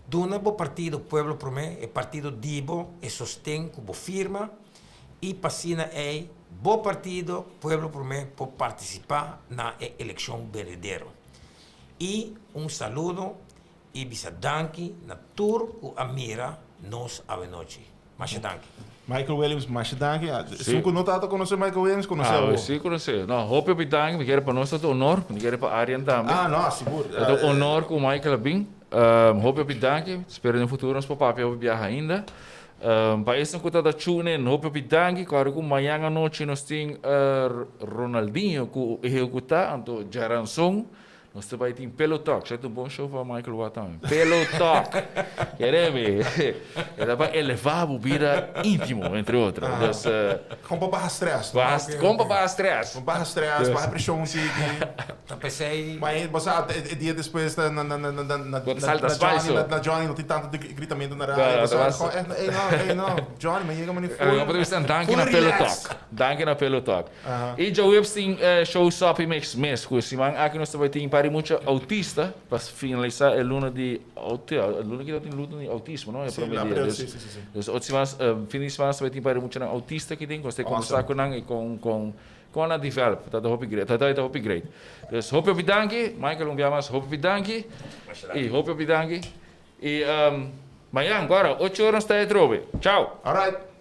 duna bo partido Pueblo Prome, e partido di bo, e sosten ku bo firma i pa asina ei bo partido Pueblo Prome por partisipá na e elekshon benidero. I un saludo i bisa danki na tur ku a mira nos awenochi. Masha danki.
Michael Williams, masha danki. Esun ku no tabata konosé Michael Williams, konosé awor.
Ah, si konosé. No, hopi hopi danki. Mi kere pa nos ta un honor. Mi kere pa Arjen tambe.
Ah, no, sigur.
Ta un honor ku Michael a bin. Hopi hopi danki. Spero den futuro nos por papia hopi biaha ainda. Pa esnan ku tabata tune in, hopi hopi danki. Kòrda ku mañan anochi nos tin Ronaldinho ku ehekutá, anto djaranson Nos ta bai tin Pillow Talk. Sa ta un bon show pa Michael wak tambe. Pillow Talk. Kere mi. E ta pa eleva bo bida intimo, entre otro. Dus,
Kon pa baha stress, no?
Baha, kon pa baha stress.
Kon baha stress, baha preshon un tiki.
Ta pesey.
Ma bo sa, e dia despues na, na, na, na, na, na,
Bo ta salta
na Johnny,
spice.
na, na Johnny no tin tanto gritamento na radio. Bo sa, kon echt, ey no, ey no, Johnny, mi a yega mani full.
Bo ta bisa danki
full
na Pillow
relax.
Talk. Danki na Pillow Talk. I djaweps tin show Soppy Mix mes ku e siman aki nos ta bai tin pari mucha autista pa finalisa e luna di e luna ki ta tin luna di autismo no e prome dia dus dus otro siman fin di siman nos ta bai tin pari muchanan autista aki den ku nos ta kombersa ku nan i kon kon kon nan a develop ta ta hopi great ta ta hopi great dus hopi hopi danki Michael un bia mas hopi hopi danki i hopi hopi danki i mañan guarda ocho ora nos ta atrobe chao.
Alright.